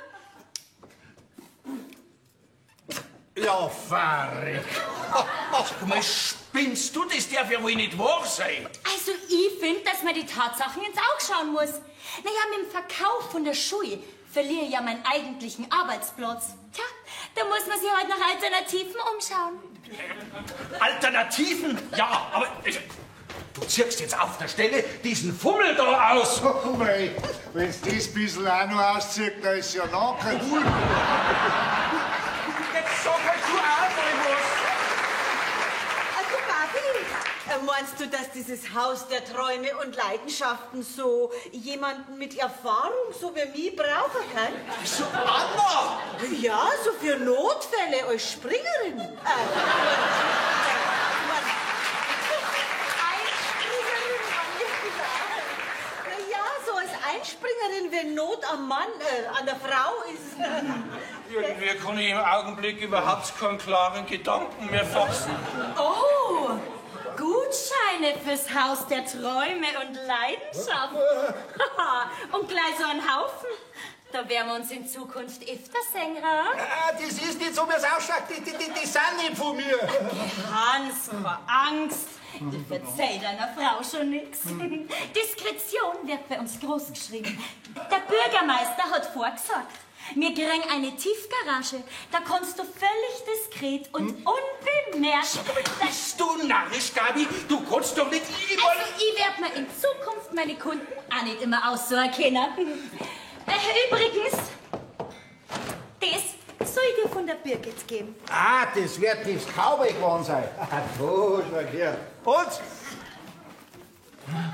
Ja, verrückt. Sag mal, spinnst du? Das darf ja wohl nicht wahr sein. Also ich finde, dass man die Tatsachen ins Auge schauen muss. Naja, mit dem Verkauf von der Schule verliere ich ja meinen eigentlichen Arbeitsplatz. Tja, da muss man sich halt nach Alternativen umschauen. Alternativen? Ja, aber du ziehst jetzt auf der Stelle diesen Fummel da aus. Oh mei, wenn's das bisschen auch noch auszieht, dann ist ja noch kein Wohl. Jetzt sag halt du auch mal was. Du, Gabi, meinst du, dass dieses Haus der Träume und Leidenschaften so jemanden mit Erfahrung, so wie mich, brauchen kann? So, Anna! Ja, so für Notfälle als Springerin. Einspringerin, na ja, so als Einspringerin, wenn Not am Mann, an der Frau ist. Irgendwie kann ich im Augenblick überhaupt keinen klaren Gedanken mehr fassen. Oh, Gutscheine fürs Haus der Träume und Leidenschaft. Und gleich so ein Haufen. Da werden wir uns in Zukunft öfter sehen, ha? Ah, das ist nicht so, wie es ausschaut. Die sind nicht von mir. Hans, vor Angst. Ich verzeih deiner Frau schon nix. Diskretion wird bei uns groß geschrieben. Der Bürgermeister hat vorgesagt, wir kriegen eine Tiefgarage. Da kannst du völlig diskret und unbemerkt... Bist du narrisch, Gabi? Du kannst doch nicht immer... Also ich werd mir in Zukunft meine Kunden auch nicht immer aussuchen können. Übrigens, das soll ich dir von der Birgit geben. Ah, das wird das Cowboy geworden sein. Ah, da, schau her. Und?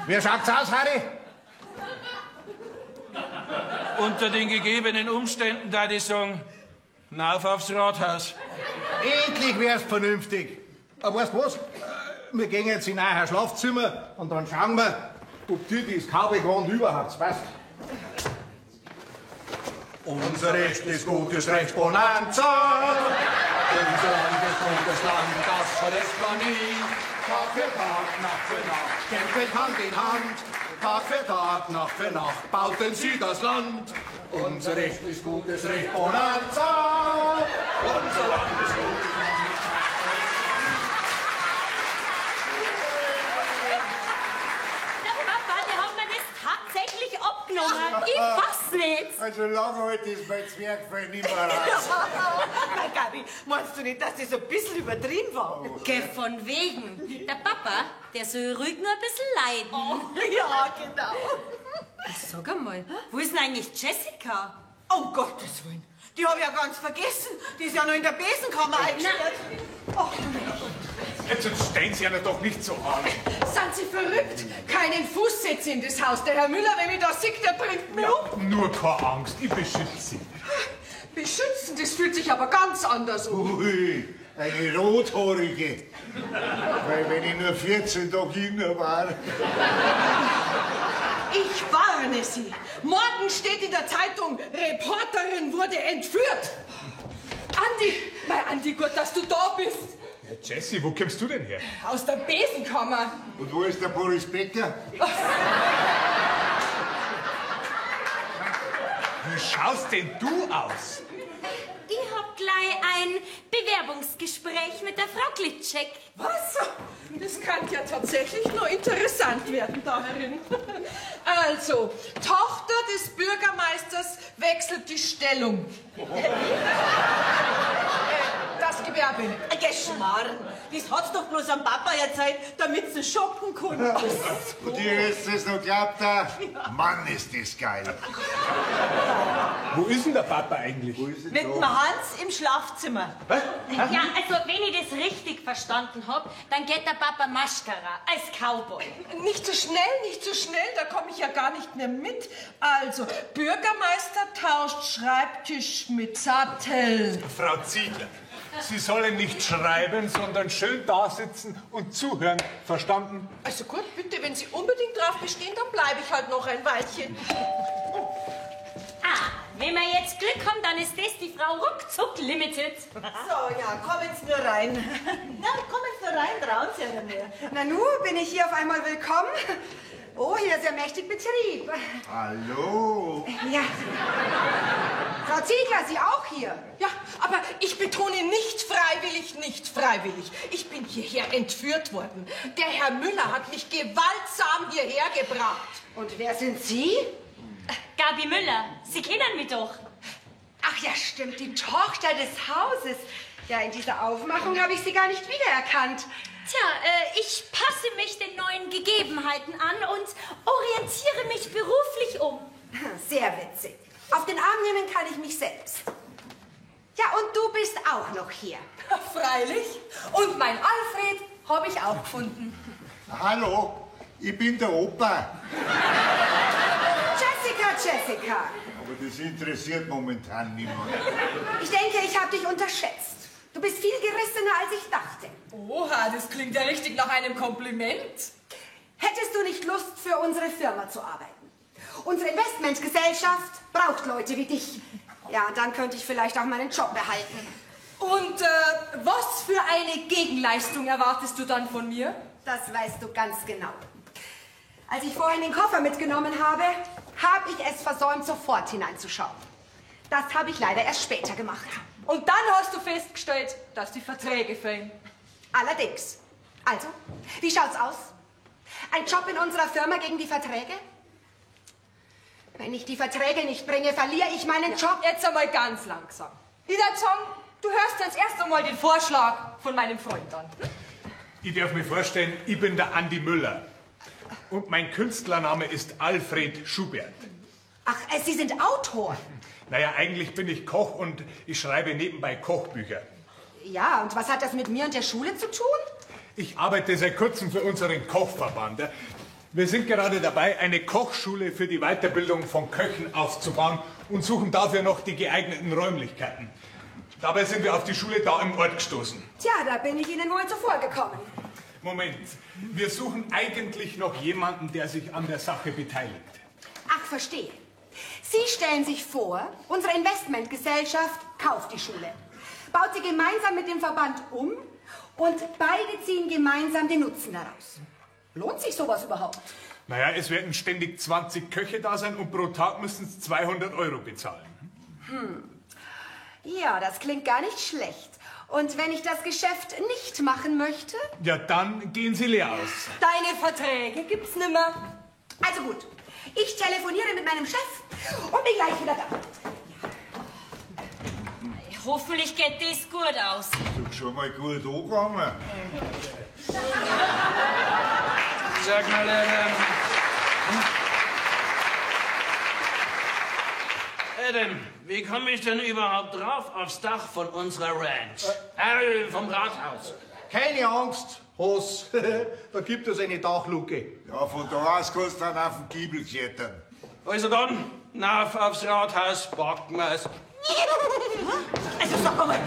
Wie schaut's aus, Harry? Unter den gegebenen Umständen, da ich sagen, nauf aufs Rathaus. Endlich wär's vernünftig. Aber weißt du was? Wir gehen jetzt in euer Schlafzimmer und dann schauen wir, ob dir das Cowboy-Gewand überhaupt passt. Unser Recht ist gutes Recht, Bonanza. Unser Land ist gutes Land, das verlässt man nie. Tag für Tag, Nacht für Nacht, kämpfen Hand in Hand. Tag für Tag, Nacht für Nacht, bauten sie das Land. Unser Recht ist gutes Recht, Bonanza. Unser Land ist gutes Land. Der Papa, der hat mir das tatsächlich abgenommen. Ich fass nicht. Also lange heute ist mein Zwergfell nicht mehr raus. Na, Gabi, meinst du nicht, dass das ein bisschen übertrieben war? Geh, von wegen. Der Papa, der soll ruhig nur ein bisschen leiden. Oh, ja, genau. Sag einmal, wo ist denn eigentlich Jessica? Um Gottes Willen, die hab ich ja ganz vergessen. Die ist ja noch in der Besenkammer eingesperrt. Oh, Jetzt stellen Sie einer doch nicht so an. Sind Sie verrückt? Keinen Fuß setzen in das Haus. Der Herr Müller, wenn mich da sieht, der bringt mich um. Nur keine Angst, ich beschütze Sie. Beschützen, das fühlt sich aber ganz anders an. Ui, eine Rothaarige. Weil wenn ich nur 14 Tage jünger war. Ich warne Sie. Morgen steht in der Zeitung, Reporterin wurde entführt. Andi, mein Andi, gut, dass du da bist. Ja, Jessie, wo kommst du denn her? Aus der Besenkammer. Und wo ist der Boris Becker? Wie schaust denn du aus? Ich hab gleich ein Bewerbungsgespräch mit der Frau Glitschek. Was? Das kann ja tatsächlich nur interessant werden da herin. Also, Tochter des Bürgermeisters wechselt die Stellung. Das Gewerbe. Geschmarrn, das hat's doch bloß am Papa erzählt, damit sie shoppen konnten. Und ihr hättet es noch geglaubt, da? Mann, ist das geil. Wo ist denn der Papa eigentlich? Wo ist denn Mit dem da? Hans im Schlafzimmer. Ja, also wenn ich das richtig verstanden hab, dann geht der Papa Maschkara als Cowboy. Nicht zu schnell, nicht zu schnell, da komme ich ja gar nicht mehr mit. Also, Bürgermeister tauscht Schreibtisch mit Sattel. Frau Ziegler, Sie sollen nicht schreiben, sondern schön da sitzen und zuhören. Verstanden? Also gut, bitte, wenn Sie unbedingt drauf bestehen, dann bleibe ich halt noch ein Weilchen. Ah, Wenn wir jetzt Glück haben, dann ist das die Frau Ruckzuck Limited. So, ja, kommen Sie nur rein. Na, kommen Sie nur rein, trauen Sie ja nicht mehr. Na nu, bin ich hier auf einmal willkommen. Oh, hier ist ja mächtig Betrieb. Hallo. Ja. Frau Ziegler, Sie auch hier? Ja, aber ich betone nicht freiwillig, nicht freiwillig. Ich bin hierher entführt worden. Der Herr Müller hat mich gewaltsam hierher gebracht. Und wer sind Sie? Gabi Müller, Sie kennen mich doch. Ach ja, stimmt, die Tochter des Hauses. Ja, in dieser Aufmachung habe ich Sie gar nicht wiedererkannt. Tja, ich passe mich den neuen Gegebenheiten an und orientiere mich beruflich um. Sehr witzig. Auf den Arm nehmen kann ich mich selbst. Ja, und du bist auch noch hier. Freilich. Und mein Alfred habe ich auch gefunden. Hallo, ich bin der Opa. Jessica, Jessica. Aber das interessiert momentan niemand. Ich denke, ich habe dich unterschätzt. Du bist viel gerissener, als ich dachte. Oha, das klingt ja richtig nach einem Kompliment. Hättest du nicht Lust, für unsere Firma zu arbeiten? Unsere Investmentgesellschaft braucht Leute wie dich. Ja, dann könnte ich vielleicht auch meinen Job behalten. Und was für eine Gegenleistung erwartest du dann von mir? Das weißt du ganz genau. Als ich vorhin den Koffer mitgenommen habe, habe ich es versäumt, sofort hineinzuschauen. Das habe ich leider erst später gemacht. Und dann hast du festgestellt, dass die Verträge fehlen. Allerdings. Also, wie schaut's aus? Ein Job in unserer Firma gegen die Verträge? Wenn ich die Verträge nicht bringe, verliere ich meinen Job. Jetzt einmal ganz langsam. Ich würd sagen, du hörst jetzt erst einmal den Vorschlag von meinem Freund an. Ich darf mir vorstellen, ich bin der Andi Müller. Und mein Künstlername ist Alfred Schubert. Ach, Sie sind Autor? Naja, eigentlich bin ich Koch und ich schreibe nebenbei Kochbücher. Ja, und was hat das mit mir und der Schule zu tun? Ich arbeite seit kurzem für unseren Kochverband. Wir sind gerade dabei, eine Kochschule für die Weiterbildung von Köchen aufzubauen und suchen dafür noch die geeigneten Räumlichkeiten. Dabei sind wir auf die Schule da im Ort gestoßen. Tja, da bin ich Ihnen wohl zuvor gekommen. Moment, wir suchen eigentlich noch jemanden, der sich an der Sache beteiligt. Ach, verstehe. Sie stellen sich vor, unsere Investmentgesellschaft kauft die Schule, baut sie gemeinsam mit dem Verband um und beide ziehen gemeinsam den Nutzen daraus. Lohnt sich sowas überhaupt? Naja, es werden ständig 20 Köche da sein und pro Tag müssen sie 200 Euro bezahlen. Hm. Ja, das klingt gar nicht schlecht. Und wenn ich das Geschäft nicht machen möchte? Ja, dann gehen Sie leer aus. Deine Verträge gibt's nimmer. Also gut, ich telefoniere mit meinem Chef und bin gleich wieder da. Ja. Hoffentlich geht das gut aus. Du bist schon mal gut angegangen. Sag mal, Adam, wie komme ich denn überhaupt drauf aufs Dach von unserer Ranch? Vom Rathaus. Keine Angst, Hoss. Da gibt es eine Dachluke. Ja, von da aus kannst du dann auf den Giebel klettern. Also dann, nauf aufs Rathaus, packen wir's. Also sag einmal,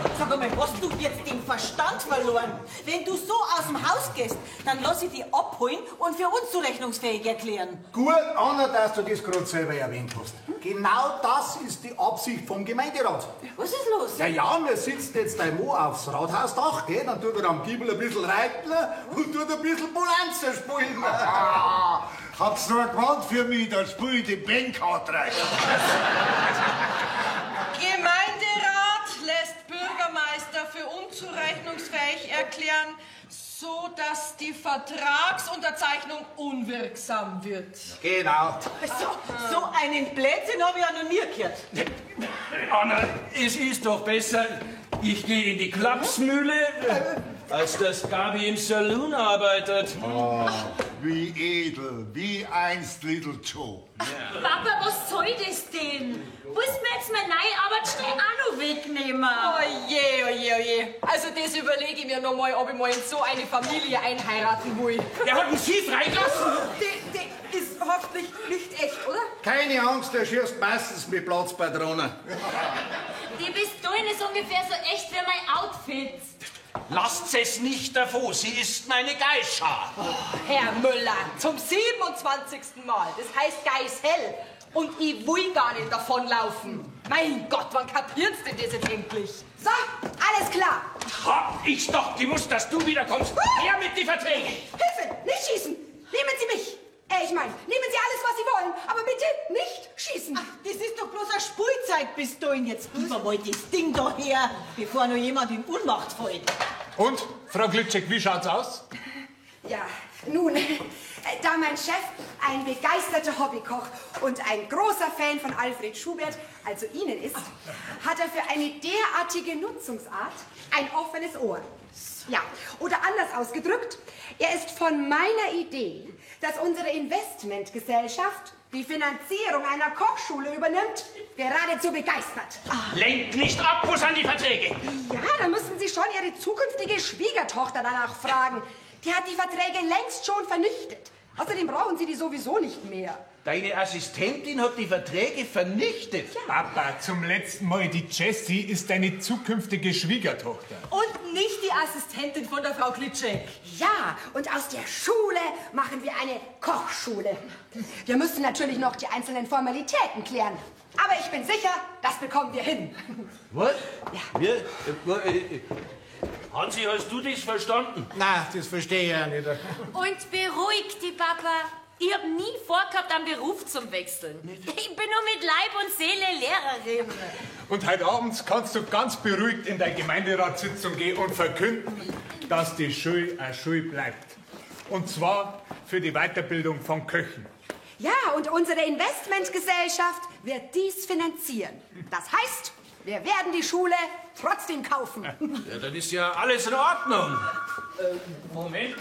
hast du jetzt den Verstand verloren? Wenn du so aus dem Haus gehst, dann lass ich dich abholen und für unzurechnungsfähig erklären. Gut, Anna, dass du das gerade selber erwähnt hast. Genau das ist die Absicht vom Gemeinderat. Was ist los? Ja, ja, wir sitzen jetzt dein Mo aufs Rathausdach, gell? Dann tut er am Giebel ein bisschen reiten und tut ein bisschen Bonanza spielen. Hab's noch ein Gewand für mich, dann spiel ich den Bankkart rein. Gemeinderat lässt Bürgermeister für unzurechnungsfähig erklären, so dass die Vertragsunterzeichnung unwirksam wird. Genau. So einen Blödsinn habe ich ja noch nie gehört. Anna, es ist doch besser, ich gehe in die Klapsmühle, als dass Gabi im Saloon arbeitet. Oh, wie edel, wie einst Little Joe. Ja. Papa, was soll das denn? Willst du mir jetzt meine neue Arbeitsstelle auch noch wegnehmen? Oh je, oh je, oh je. Also das überlege ich mir noch mal, ob ich mal in so eine Familie einheiraten will. Der hat einen Sie freigelassen. Die ist hoffentlich nicht echt, oder? Keine Angst, der schießt meistens mit Platzpatronen. Die Pistolen ist ungefähr so echt wie mein Outfit. Lasst es nicht davor, sie ist meine Geisha. Oh, Herr Müller, zum 27. Mal. Das heißt Geißhell. Und ich will gar nicht davonlaufen. Mein Gott, wann kapiert's denn das jetzt endlich? So, alles klar. Hab ich doch gewusst, dass du wiederkommst. Her mit die Verträge. Hilfe, nicht schießen. Nehmen Sie mich. Ich meine, nehmen Sie alles, was Sie wollen, aber bitte nicht schießen. Ach, das ist doch bloß ein Spielzeugpistolen. Jetzt gib mir mal das Ding da her, bevor noch jemand in Ohnmacht fällt. Und, Frau Glitschek, wie schaut's aus? Ja, nun, da mein Chef ein begeisterter Hobbykoch und ein großer Fan von Alfred Schubert, also Ihnen ist, hat er für eine derartige Nutzungsart ein offenes Ohr. Ja, oder anders ausgedrückt, er ist von meiner Idee, dass unsere Investmentgesellschaft die Finanzierung einer Kochschule übernimmt, geradezu begeistert. Lenk nicht ab, wo sind die Verträge? Ja, da müssen Sie schon Ihre zukünftige Schwiegertochter danach fragen. Die hat die Verträge längst schon vernichtet. Außerdem brauchen Sie die sowieso nicht mehr. Deine Assistentin hat die Verträge vernichtet. Ja. Papa, zum letzten Mal, die Jessie ist deine zukünftige Schwiegertochter. Und nicht die Assistentin von der Frau Glitschek. Ja, und aus der Schule machen wir eine Kochschule. Wir müssen natürlich noch die einzelnen Formalitäten klären. Aber ich bin sicher, das bekommen wir hin. Was? Ja. Wir, Hansi, hast du das verstanden? Nein, das verstehe ich ja nicht. Und beruhig dich, Papa. Ich hab nie vorgehabt, einen Beruf zum Wechseln. Ich bin nur mit Leib und Seele Lehrerin. Und heute Abend kannst du ganz beruhigt in deine Gemeinderatssitzung gehen und verkünden, dass die Schule eine Schule bleibt. Und zwar für die Weiterbildung von Köchen. Ja, und unsere Investmentgesellschaft wird dies finanzieren. Das heißt, wir werden die Schule trotzdem kaufen. Ja, dann ist ja alles in Ordnung. Moment.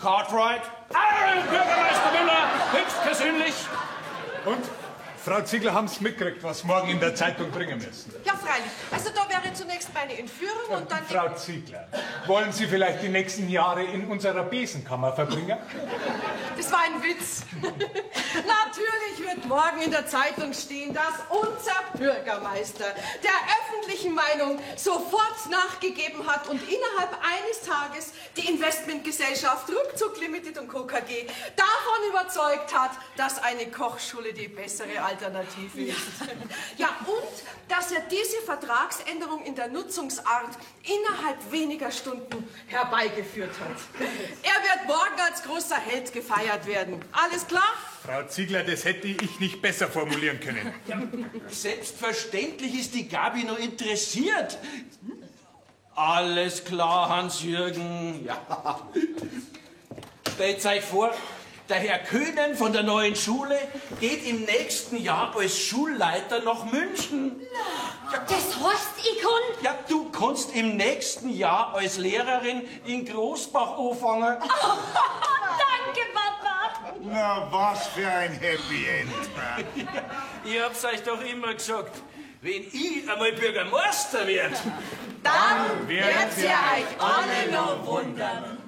Cartwright. Ah, Bürgermeister Müller, höchstpersönlich. Und? Frau Ziegler, haben Sie mitgekriegt, was morgen in der Zeitung bringen müssen? Ja, freilich. Also da wäre zunächst meine Entführung und dann... Frau Ziegler, wollen Sie vielleicht die nächsten Jahre in unserer Besenkammer verbringen? Das war ein Witz. Natürlich wird morgen in der Zeitung stehen, dass unser Bürgermeister der öffentlichen Meinung sofort nachgegeben hat und innerhalb eines Tages die Investmentgesellschaft Ruckzuck Limited und Co. KG davon überzeugt hat, dass eine Kochschule die bessere Alternative ist. Ja, und dass er diese Vertragsänderung in der Nutzungsart innerhalb weniger Stunden herbeigeführt hat. Er wird morgen als großer Held gefeiert werden. Alles klar? Frau Ziegler, das hätte ich nicht besser formulieren können. Ja, selbstverständlich ist die Gabi noch interessiert. Alles klar, Hans-Jürgen. Ja. Stellt euch vor, der Herr Köhnen von der neuen Schule geht im nächsten Jahr als Schulleiter nach München. Ja, das heißt, ich kann... Ja, du kannst im nächsten Jahr als Lehrerin in Großbach anfangen. Oh, danke, Papa. Na, was für ein Happy End. Ich hab's euch doch immer gesagt, wenn ich einmal Bürgermeister werd, dann werdet ihr euch alle noch wundern.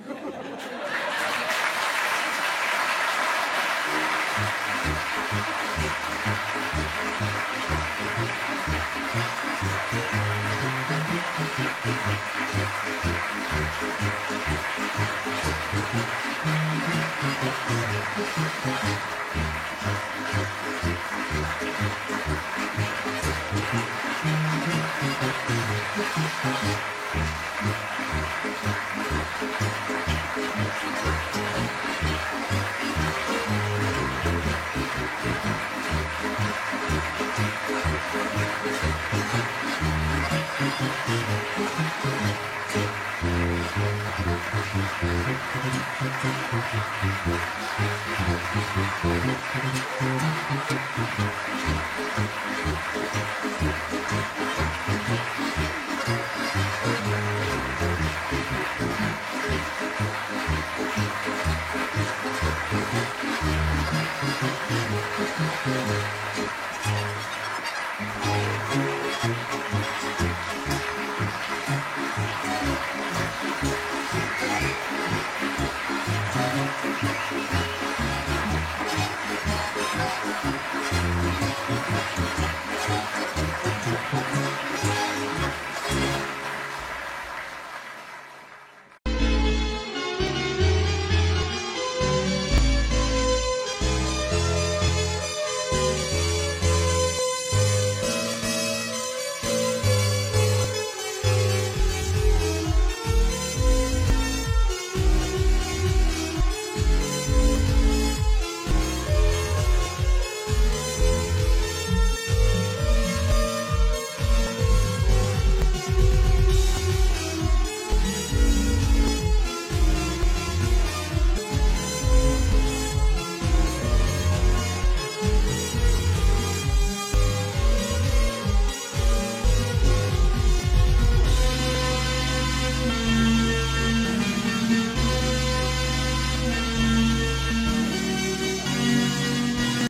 Musik.